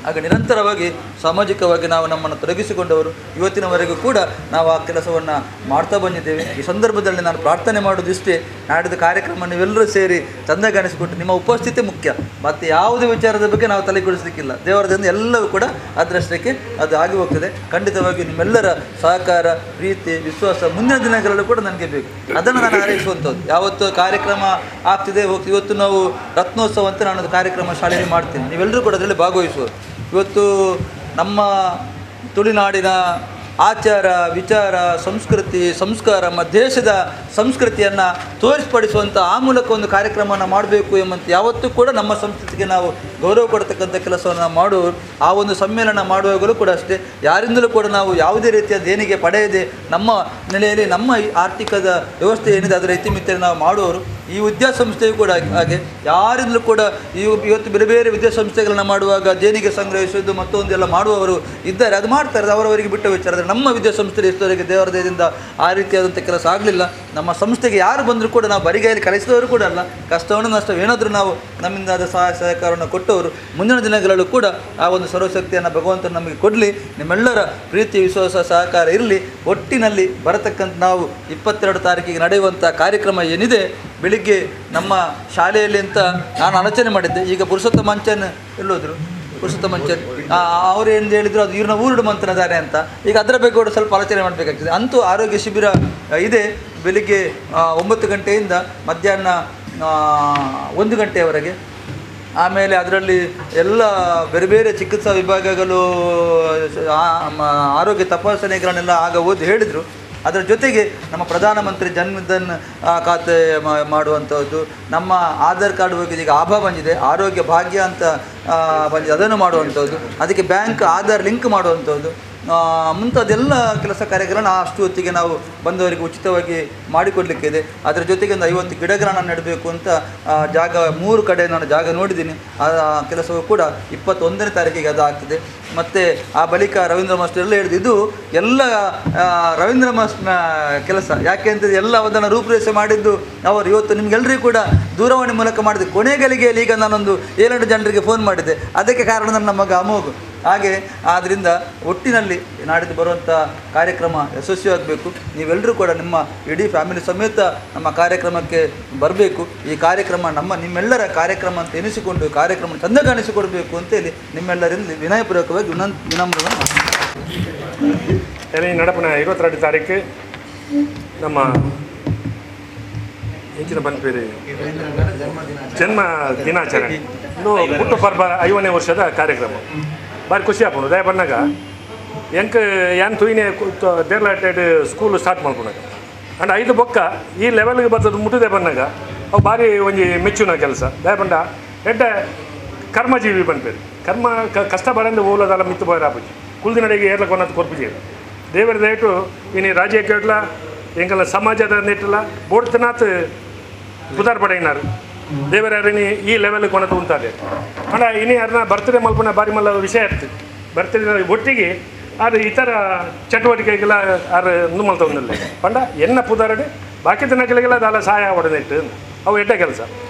ಆಗ ನಿರಂತರವಾಗಿ ಸಾಮಾಜಿಕವಾಗಿ ನಾವು ನಮ್ಮನ್ನು ತೊಡಗಿಸಿಕೊಂಡವರು. ಇವತ್ತಿನವರೆಗೂ ಕೂಡ ನಾವು ಆ ಕೆಲಸವನ್ನು ಮಾಡ್ತಾ ಬಂದಿದ್ದೇವೆ. ಈ ಸಂದರ್ಭದಲ್ಲಿ ನಾನು ಪ್ರಾರ್ಥನೆ ಮಾಡೋದಿಷ್ಟೇ, ನಾಡಿದ ಕಾರ್ಯಕ್ರಮ ನೀವೆಲ್ಲರೂ ಸೇರಿ ಚಂದಗಾಣಿಸಿಕೊಟ್ಟು ನಿಮ್ಮ ಉಪಸ್ಥಿತಿ ಮುಖ್ಯ, ಮತ್ತು ಯಾವುದೇ ವಿಚಾರದ ಬಗ್ಗೆ ನಾವು ತಲೆಕೆಡಿಸಲಿಕ್ಕಿಲ್ಲ. ದೇವರದಿಂದ ಎಲ್ಲವೂ ಕೂಡ ಅದರಷ್ಟಕ್ಕೆ ಅದು ಆಗಿ ಹೋಗ್ತದೆ. ಖಂಡಿತವಾಗಿ ನಿಮ್ಮೆಲ್ಲರ ಸಹಕಾರ, ಪ್ರೀತಿ, ವಿಶ್ವಾಸ ಮುಂದಿನ ದಿನಗಳಲ್ಲೂ ಕೂಡ ನನಗೆ ಬೇಕು. ಅದನ್ನು ನಾನು ಹಾರೈಸುವಂಥದ್ದು. ಯಾವತ್ತು ಕಾರ್ಯಕ್ರಮ ಆಗ್ತಿದೆ ಹೋಗ್ತದೆ. ಇವತ್ತು ನಾವು ರತ್ನೋತ್ಸವ ಅಂತ ನಾನು ಕಾರ್ಯಕ್ರಮ ಶಾಲೆಯಲ್ಲಿ ಮಾಡ್ತೀನಿ, ನೀವೆಲ್ಲರೂ ಕೂಡ ಅದರಲ್ಲಿ ಭಾಗವಹಿಸುವರು. ಇವತ್ತು ನಮ್ಮ ತುಳುನಾಡಿನ ಆಚಾರ ವಿಚಾರ, ಸಂಸ್ಕೃತಿ, ಸಂಸ್ಕಾರ, ನಮ್ಮ ದೇಶದ ಸಂಸ್ಕೃತಿಯನ್ನು ತೋರಿಸ್ಪಡಿಸುವಂಥ ಆ ಮೂಲಕ ಒಂದು ಕಾರ್ಯಕ್ರಮವನ್ನು ಮಾಡಬೇಕು ಎಂಬಂತೆ ಯಾವತ್ತೂ ಕೂಡ ನಮ್ಮ ಸಂಸ್ಕೃತಿಗೆ ನಾವು ಗೌರವ ಕೊಡ್ತಕ್ಕಂಥ ಕೆಲಸವನ್ನು ಮಾಡುವರು. ಆ ಒಂದು ಸಮ್ಮೇಳನ ಮಾಡುವಾಗಲೂ ಕೂಡ ಅಷ್ಟೇ, ಯಾರಿಂದಲೂ ಕೂಡ ನಾವು ಯಾವುದೇ ರೀತಿಯ ದೇಣಿಗೆ ಪಡೆಯದೆ ನಮ್ಮ ನೆಲೆಯಲ್ಲಿ ನಮ್ಮ ಈ ಆರ್ಥಿಕದ ವ್ಯವಸ್ಥೆ ಏನಿದೆ ಅದರ ಇತಿಮಿತಿಯಲ್ಲಿ ನಾವು ಮಾಡುವವರು. ಈ ವಿದ್ಯಾಸಂಸ್ಥೆಯು ಕೂಡ ಹಾಗೆ, ಯಾರಿಂದಲೂ ಕೂಡ ಇವತ್ತು ಬೇರೆ ಬೇರೆ ವಿದ್ಯಾಸಂಸ್ಥೆಗಳನ್ನು ಮಾಡುವಾಗ ದೇಣಿಗೆ ಸಂಗ್ರಹಿಸುವುದು ಮತ್ತೊಂದೆಲ್ಲ ಮಾಡುವವರು ಇದ್ದಾರೆ, ಅದು ಮಾಡ್ತಾರೆ, ಅದು ಅವರವರಿಗೆ ಬಿಟ್ಟ ವಿಚಾರ. ಆದರೆ ನಮ್ಮ ವಿದ್ಯಾಸಂಸ್ಥೆ ಇಷ್ಟವರೆಗೆ ದೇವರ ದಯದಿಂದ ಆ ರೀತಿಯಾದಂಥ ಕೆಲಸ ಆಗಲಿಲ್ಲ. ನಮ್ಮ ಸಂಸ್ಥೆಗೆ ಯಾರು ಬಂದರೂ ಕೂಡ ನಾವು ಬರಿಗೈಯಲ್ಲಿ ಕಲಿಸಿದವರು ಕೂಡ ಅಲ್ಲ, ಕಷ್ಟವನ್ನು ನಷ್ಟವೇನಾದರೂ ನಾವು ನಮ್ಮಿಂದ ಆದ ಸಹಾಯ ಸಹಕಾರವನ್ನು ಕೊಟ್ಟವರು. ಮುಂದಿನ ದಿನಗಳಲ್ಲೂ ಕೂಡ ಆ ಒಂದು ಸರ್ವಶಕ್ತಿಯನ್ನು ಭಗವಂತನು ನಮಗೆ ಕೊಡಲಿ. ನಿಮ್ಮೆಲ್ಲರ ಪ್ರೀತಿ, ವಿಶ್ವಾಸ, ಸಹಕಾರ ಇರಲಿ. ಒಟ್ಟಿನಲ್ಲಿ ಬರತಕ್ಕಂಥ ನಾವು 22 ತಾರೀಕಿಗೆ ನಡೆಯುವಂಥ ಕಾರ್ಯಕ್ರಮ ಏನಿದೆ, ಬೆಳಿಗ್ಗೆ ನಮ್ಮ ಶಾಲೆಯಲ್ಲಿ ಅಂತ ನಾನು ಆಲೋಚನೆ ಮಾಡಿದ್ದೆ. ಈಗ ಪುರುಷೋತ್ತಮ ಅಂಚನ್ ಎಲ್ಲೋದ್ರು, ಪುರುಷೋತ್ತಮ ಅಂಚನ್ ಅವರು ಏನು ಹೇಳಿದರು, ಅದು ಇವ್ರನ್ನ ಊರುಡು ಮಂತ್ರದಾರೆ ಅಂತ. ಈಗ ಅದರ ಬಗ್ಗೆ ಕೂಡ ಸ್ವಲ್ಪ ಆಲೋಚನೆ ಮಾಡಬೇಕಾಗ್ತದೆ. ಅಂತೂ ಆರೋಗ್ಯ ಶಿಬಿರ ಇದೆ, ಬೆಳಿಗ್ಗೆ 9 ಗಂಟೆಯಿಂದ ಮಧ್ಯಾಹ್ನ 1 ಗಂಟೆಯವರೆಗೆ. ಆಮೇಲೆ ಅದರಲ್ಲಿ ಎಲ್ಲ ಬೇರೆ ಬೇರೆ ಚಿಕಿತ್ಸಾ ವಿಭಾಗಗಳು, ಆರೋಗ್ಯ ತಪಾಸಣೆಗಳನ್ನೆಲ್ಲ ಆಗ ಓದಿ ಹೇಳಿದರು. ಅದರ ಜೊತೆಗೆ ನಮ್ಮ ಪ್ರಧಾನಮಂತ್ರಿ ಜನ್ಧನ್ ಖಾತೆ ಮಾಡುವಂಥದ್ದು, ನಮ್ಮ ಆಧಾರ್ ಕಾರ್ಡ್ ಹೋಗಿದೆ, ಈಗ ಆಭಾ ಬಂದಿದೆ, ಆರೋಗ್ಯ ಭಾಗ್ಯ ಅಂತ ಬಂದಿದೆ, ಅದನ್ನು ಮಾಡುವಂಥದ್ದು, ಅದಕ್ಕೆ ಬ್ಯಾಂಕ್ ಆಧಾರ್ ಲಿಂಕ್ ಮಾಡುವಂಥದ್ದು, ಮುಂತಾದೆಲ್ಲ ಕೆಲಸ ಕಾರ್ಯಗಳನ್ನು ಅಷ್ಟು ಹೊತ್ತಿಗೆ ನಾವು ಬಂದವರಿಗೆ ಉಚಿತವಾಗಿ ಮಾಡಿಕೊಡಲಿಕ್ಕಿದೆ. ಅದರ ಜೊತೆಗೆ ಒಂದು 50 ಗಿಡಗಳನ್ನು ನೆಡಬೇಕು ಅಂತ ಜಾಗ 3 ಕಡೆ ನಾನು ಜಾಗ ನೋಡಿದ್ದೀನಿ. ಆ ಕೆಲಸವೂ ಕೂಡ 21ನೇ ತಾರೀಕಿಗೆ ಅದು ಆಗ್ತದೆ. ಮತ್ತು ಆ ಬಳಿಕ ರವೀಂದ್ರ ಮಾಸ್ಟರ್ ಎಲ್ಲ ಹೇಳಿದ್ದು, ಇದು ಎಲ್ಲ ರವೀಂದ್ರ ಮಾಸ್ಟರ್ನ ಕೆಲಸ. ಯಾಕೆ ಅಂತಂದರೆ ಎಲ್ಲ ಅದನ್ನು ರೂಪುರೇಷೆ ಮಾಡಿದ್ದು ಅವರು. ಇವತ್ತು ನಿಮಗೆಲ್ಲರಿಗೂ ಕೂಡ ದೂರವಾಣಿ ಮೂಲಕ ಮಾಡಿದ್ದು. ಕೊನೆ ಗಳಿಗೆಯಲ್ಲಿ ಈಗ ನಾನೊಂದು 7 ಜನರಿಗೆ ಫೋನ್ ಮಾಡಿದ್ದೆ, ಅದಕ್ಕೆ ಕಾರಣ ನನ್ನ ಮಗ ಅಮೋಘ್. ಹಾಗೆ ಆದ್ದರಿಂದ ಒಟ್ಟಿನಲ್ಲಿ ನಾಡಿದ್ದು ಬರುವಂಥ ಕಾರ್ಯಕ್ರಮ ಯಶಸ್ವಿಯಾಗಬೇಕು. ನೀವೆಲ್ಲರೂ ಕೂಡ ನಿಮ್ಮ ಇಡೀ ಫ್ಯಾಮಿಲಿ ಸಮೇತ ನಮ್ಮ ಕಾರ್ಯಕ್ರಮಕ್ಕೆ ಬರಬೇಕು. ಈ ಕಾರ್ಯಕ್ರಮ ನಮ್ಮ ನಿಮ್ಮೆಲ್ಲರ ಕಾರ್ಯಕ್ರಮ ಅಂತ ಎನಿಸಿಕೊಂಡು ಕಾರ್ಯಕ್ರಮ ಚಂದಗಾಣಿಸಿಕೊಡಬೇಕು ಅಂತೇಳಿ ನಿಮ್ಮೆಲ್ಲರಿಂದ ವಿನಯಪೂರ್ವಕವಾಗಿ ವಿನಮ್ರವಾಗಿ நடப்பின 22 ತಾರೀಕು ನಮ್ಮ ಹೆಚ್ಚಿನ ಬಂದ ಜನ್ಮ ದಿನಾಚರಣೆ, ಇದು ಹುಟ್ಟು ಪರ್ಬ 50ನೇ ವರ್ಷದ ಕಾರ್ಯಕ್ರಮ. ಭಾರಿ ಖುಷಿ ಆಪುಂಡು. ದಯ ಬನ್ನಾಗ ಎಂಕ್ ಯಾನ್ ತೂಯಿನೇ ದೇರ್ಲಾಟೆಡ್ ಸ್ಕೂಲ್ ಸ್ಟಾರ್ಟ್ ಮಾಡ್ಕೊಂಡಾಗ ಅಂಡ್ 5 ಬೊಕ್ಕ ಈ ಲೆವೆಲ್ಗೆ ಬರ್ತದೆ ಮುಟ್ಟದೆ ಬನ್ನಾಗ ಅವು ಭಾರಿ ಒಂಜಿ ಮೆಚ್ಚುನ ಕೆಲಸ. ದಯ ಬಂಡ ಎಡ್ಡೆ ಕರ್ಮಜೀವಿ ಬಂದ್ಪೇರು, ಕರ್ಮ ಕಷ್ಟ ಬರಂದು ಓಲದಲ್ಲ ಮಿತ್ತು ಬೋಯರ್ ಆಪುಜಿ ಕುಲ್ದಿನಡೆಗೆ ಏರ್ಲಕ್ಕೆ ಕೊನ್ನದು ಕೊರ್ಪುಜಿ. ದೇವರ ದಯಟು ಇನಿ ರಾಜ್ಯಕ್ಕೆ ಇಟ್ಲ ಎಂಕಲ್ಲ ಸಮಾಜದ ನೆಟ್ಟಲ ಬೋಡ್ತನಾಥ್ ಪುದಾರ್ ಪಡೆಯಿನಾರು ದೇವರ ಇನಿ ಈ ಲೆವೆಲ್ ಕೊನತು ಉಂಟಾದೆ. ಅಂಡ ಇನಿ ಅರ್ನ ಬರ್ತ್ಡೇ ಮಲ್ಪುನ ಬಾರಿ ಮಲ್ಲ ವಿಷಯ ಇತ್ತು. ಬರ್ತ್ಡೇ ಒಟ್ಟಿಗೆ ಅದು ಇತರ ಚಟುವಟಿಕೆಗೆಲ್ಲ ಆರು ಇಂದು ಮಲ್ತೊಂದಿಲ್ಲ ಪಂಡ ಎನ್ನ ಪುದಾರಡು ಬಾಕಿ ದಿನಗಳಿಗೆಲ್ಲ ಅದೆಲ್ಲ ಸಹಾಯ ಹೊಡೆದಿಟ್ಟು ಅವು ಎಡ್ಡ ಕೆಲಸ.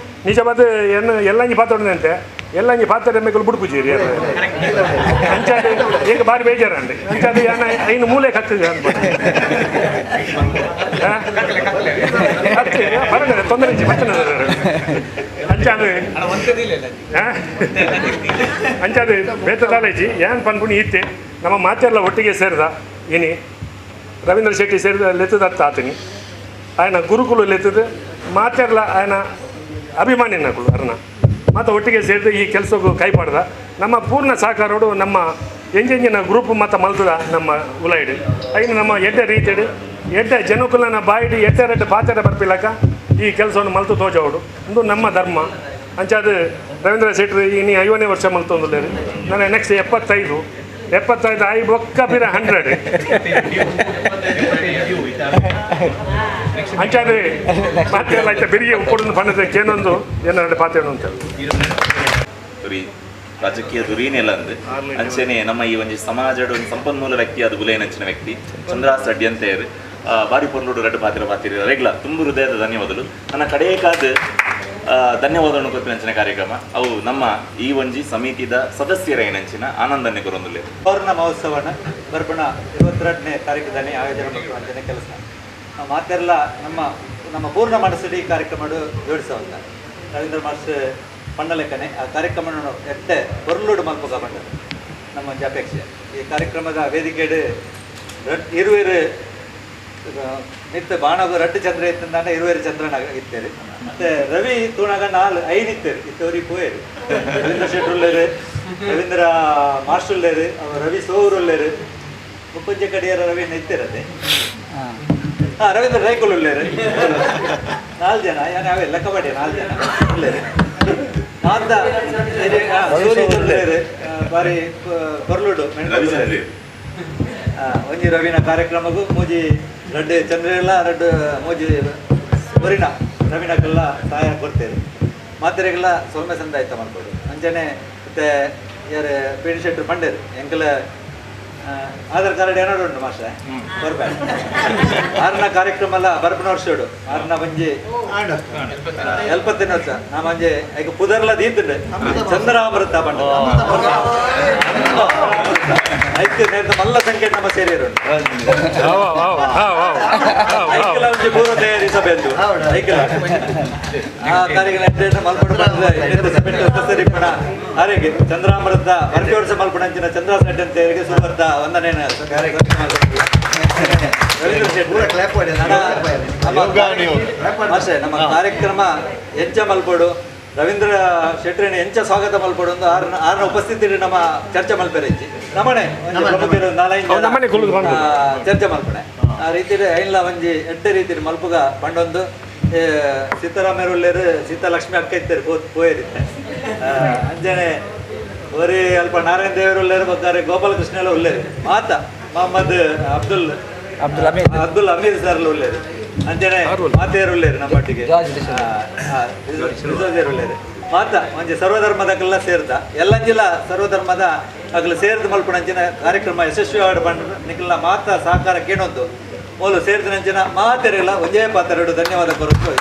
ನಿಜವಾದ ಎನ್ನ ಎಲ್ಲಂಜಿ ಪಾತ್ರ ಅಂತೆ ಎಲ್ಲಂಜಿ ಪಾತ್ರೆ ಮೇಕಲು ಬುಡ್ಪುಜೀರಿ ಅಂಚಾದ ಈಗ ಭಾರಿ ಬೇಜಾರಂడి. ಅಂಚಾದ ಏನ ಐನು ಮೂಲೆ ಕತ್ತಿದೆ ಬರೋಣ ತೊಂದರೆ ಇಜ್ಜಿ ಮತ್ತೆ ಅಂಚಾದ ಅಂಚಾದ ಬೇತದಾಲೇಜಿ ಏನ್ ಪನ್ಪುಣಿ ಇತ್ತೆ ನಮ್ಮ ಮಾತೆಲ್ಲ ಒಟ್ಟಿಗೆ ಸೇರಿದ ಇನಿ ರವೀಂದ್ರ ಶೆಟ್ಟಿ ಸೇರಿದ ಲೆತ್ತದ ಅರ್ಥ ಆತನಿ ಆಯನ ಗುರುಕುಲು ಲೆತ್ತದ ಮಾತೆಲ್ಲ ಆಯನ ಅಭಿಮಾನಿನಗಳು ಅರ್ನ ಮತ್ತು ಒಟ್ಟಿಗೆ ಸೇರಿದ ಈ ಕೆಲಸಕ್ಕೂ ಕೈಪಾಡ್ದ ನಮ್ಮ ಪೂರ್ಣ ಸಹಕಾರೋಡು ನಮ್ಮ ಎಂಜೆಂಜಿನ ಗ್ರೂಪ್ ಮತ್ತು ಮಲ್ತದ ನಮ್ಮ ಉಲೈಡು ಐನು ನಮ್ಮ ಎಡ್ಡೆ ರೀತಿಡು ಎಡ್ಡೆ ಜನಕುಲನ ಬಾಯಿಡು ಎಡ್ಡೆ ರೆಡ್ಡೆ ಪಾತ್ರೆ ಬರ್ಪಿಲ್ಲಕ ಈ ಕೆಲಸವನ್ನು ಮಲ್ತು ತೋಜವಡು ಇದು ನಮ್ಮ ಧರ್ಮ. ಅಂಚಾದ ರವೀಂದ್ರ ಶೆಟ್ಟಿ ಇನಿ 50ನೇ ವರ್ಷ ಮಲ್ತೊಂದುಲ್ಲೇರು, ನಾನು ನೆಕ್ಸ್ಟ್ 75 75 I ಬೊಕ್ಕ ಪಿರ 100 ಅಂಚಾದ ಮಾತೆ ಎಲ್ಲ ಆಯ್ತಾ ಬೆಳಿಗ್ಗೆ ಉಪ್ಪುಡನ್ನು ಬಣ್ಣದ ಕೇನೊಂದು ಏನಾರ ಪಾತ್ರೆ ಅಂತ ರಾಜಕೀಯ ದುರೀನೆಲ್ಲ ಅಂದು ಅಂಚನೆ ನಮ್ಮ ಈ ಒಂಜಿ ಸಮಾಜದ ಒಂದು ಸಂಪನ್ಮೂಲ ವ್ಯಕ್ತಿ ಅದು ಬುಲೇನಂಚಿನ ವ್ಯಕ್ತಿ ಚಂದ್ರಾಸ್ ಅಡ್ಯಂತೆಯರು ಬಾರಿ ಪೊರ್ಲುಡು ರಡ್ಡು ಪಾತ್ರ ಪಾತಿರ ರೆಗ್ಲ ತುಂಬ ಹೃದಯದ ಧನ್ಯವಾದಗಳು. ನನ್ನ ಕಡೆಯಕಾದ ಧನ್ಯವಾದವನ್ನು ಕೊರ್ಪಿನಂಚಿನ ಕಾರ್ಯಕ್ರಮ ಅವು ನಮ್ಮ ಈ ಒಂಜಿ ಸಮಿತಿದ ಸದಸ್ಯರೇನಂಚಿನ ಆನಂದನೆ ಕೊರೊಂದುಲ್ಲೆ. ಪೌರ್ಣ ಮಹೋತ್ಸವನ ಬರ್ಪಣ 22ನೇ ತಾರೀಕು ಆಯೋಜನೆ ಮಾಡುವಂಥ ಕೆಲಸ ಮಾತೆಲ್ಲ ನಮ್ಮ ನಮ್ಮ ಪೂರ್ಣ ಮನಸ್ಸು ಈ ಕಾರ್ಯಕ್ರಮ ಜೋಡಿಸುವಂತ ರವೀಂದ್ರ ಮಾಸ್ಟರ್ ಪಣ್ಣಲೆಕ್ಕನೆ ಆ ಕಾರ್ಯಕ್ರಮವನ್ನು ಎಟ್ಟೆ ಬೊರ್ಲುಡು ಮಲ್ಪುಗ ಬಂಡ ನಮ್ಮ ಒಂಜಿ ಅಪೇಕ್ಷೆ. ಈ ಕಾರ್ಯಕ್ರಮದ ವೇದಿಕೆಡು ಇರುವೆರು ನಿತ್ಯ ಬಾಣಗು ರಡ್ಡು ಚಂದ್ರ ಇತ್ತಂದಾಂಡ ಇರುವೆರು ಚಂದ್ರನ ಇತ್ತೇರು. ಮತ್ತೆ ರವಿ ತೂಣಾಗ 4 5 ಇತ್ತೇರು ಇತ್ತವ್ರಿ ಪೋಯರು. ರವೀಂದ್ರ ಶೆಟ್ರುಲ್ಲೇರು, ರವೀಂದ್ರ ಮಾಸ್ಟರ್ಲೇರು, ರವಿ ಸೋರುಲ್ಲೇರು, ಮುಪ್ಪಂಜೆ ಕಡಿಯರ ರವಿ ಇತ್ತಿರತ್ತೆ. ಹಾಂ, ರವೀಂದ್ರ ರೈಕುಲ್ ಉಳ್ಳೇರು, 4 ಜನ ಯಾರು ಯಾವೆಲ್ಲ ಕಬಡ್ಡಿ 4 ಜನ ಉಳ್ಳೇರು. ಮಾತ ಉಳ್ಳೇರು ಬಾರಿ ಕೊರ್ಲುಡು ಮೆಣಸು. ಒಂಜಿ ರವಿನ ಕಾರ್ಯಕ್ರಮಕ್ಕೂ ಮೂಜಿ ರಡ್ಡು ಚಂದ್ರೆಲ್ಲ ರಡ್ಡು ಮೂಜಿ ಒರಿನ ರವಿನಕ್ಕೆಲ್ಲ ಸಹಾಯ ಕೊಡ್ತೇವೆ. ಮಾತೆರೆಗೆಲ್ಲ ಸೊಲ್ಮೆ ಸಂದಾಯ್ತ ಮಾಡ್ಬೋದು. ಅಂಚನೆ ಮತ್ತೆ ಯಾರು ಪಿ ಡಿ ಶೆಟ್ಟರು ಪಂಡೇರು ಎಂಕಲ ಆಧಾರ್ ಕಾರ್ಡ್ ಏನಾದ್ರು ಉಂಟು ಮಾಸ್ಟ್ರೆ ಬರ್ಬೇಡ. ಆರನ ಕಾರ್ಯಕ್ರಮ ಎಲ್ಲ ಬರ್ಪನ ವರ್ಷಡು ಆರನ ಬಂಜಿ 70ನೇ ವರ್ಷ ನಾ ಮಂಜೆ ಈಗ ಪುದರ್ಲ ದೀತುಂಡು ಚಂದ್ರಾಮೃತ ಬಂಡ ಐಕ್ಯ ನೇರ್ದ ಮಲ್ಲ ಸಂಖ್ಯೆ ನಮ್ಮ ಸೇರಿರು ಐಕ್ಯಲ ಒಂಜಿ ಪೂರ್ವ ತಯಾರಿ ಸಭೆ ಅಂದು ಐಕ್ಯಲ ಆ ತಾರೀಕಿನ ಮಲ್ಪಡು ಸರಿಪಣ ಆರೋಗ್ಯ ಚಂದ್ರಾಮೃತ ವರ್ಕೆ ವರ್ಷ ಮಲ್ಪಡ ಅಂಚಿನ ಚಂದ್ರ ಸೆಡ್ ಅಂತ ಹೇಳಿ ಸುವರ್ತ ವಂದನೆ. ನಮ್ಮ ಕಾರ್ಯಕ್ರಮ ಎಂಚ ಮಲ್ಪಡು ರವೀಂದ್ರ ಶೆಟ್ರಿನ ಎಂಚ ಸ್ವಾಗತ ಮಲ್ಪಡು ಒಂದು ಆರನ ಉಪಸ್ಥಿತಿ ನಮ್ಮ ಚರ್ಚೆ ಮಲ್ಪೆರೆಂಚಿ ನಮ್ಮನೆ 4-5 ಚರ್ಚೆ ಮಲ್ಪಣೆ ಆ ರೀತಿ ಐನ್ಲ ಒಂಜಿ ಎಡ್ಡೆ ರೀತಿ ಮಲ್ಪುಗ ಪಂಡೊಂದು ಸೀತಾರಾಮರು ಸೀತಾಲಕ್ಷ್ಮಿ ಅಕ್ಕ ಇತ್ತೇರು ಪೋಯರಿತ್ತೆ. ಅಂಜನೆ ಒರಿ ಅಲ್ಪ ನಾರಾಯಣ ದೇವರು ಉಳ್ಳೇರು ಬಗ್ಗಾರೆ ಗೋಪಾಲಕೃಷ್ಣ ಎಲ್ಲ ಉಳ್ಳೇರು ಮಾತ ಮೊಹಮ್ಮದ್ ಅಬ್ದುಲ್ ಅಬ್ದುಲ್ ಅಮೀರ್ ಸರ್ ಉಳ್ಳೇರು ಅಂಜನೆ ಮಾತೆಯರು ಉಳ್ಳೇರು ನಮ್ಮೊಟ್ಟಿಗೆ ಉಳ್ಳೇರು ಮಾತ ಒಂಜಿ ಸರ್ವಧರ್ಮದಕ್ಕೆಲ್ಲ ಸೇರ್ದ ಎಲ್ಲಂಜಿಲ ಸರ್ವಧರ್ಮದ ಅಗಲ ಸೇರ್ದ ಮಲ್ಪಣಂಚಿನ ಕಾರ್ಯಕ್ರಮ ಯಶಸ್ವಿ ಬಂಡ ನಿಖಲ ಮಾತ ಸಹಕಾರ ಕೇಣೊಂದು ಮೂಲ ಸೇರ್ದ ನಂಚಿನ ಮಾತೆರೆಲ್ಲ ಒಂಜೇ ಪಾತ್ರೆಡು ಧನ್ಯವಾದ ಕೊರತು.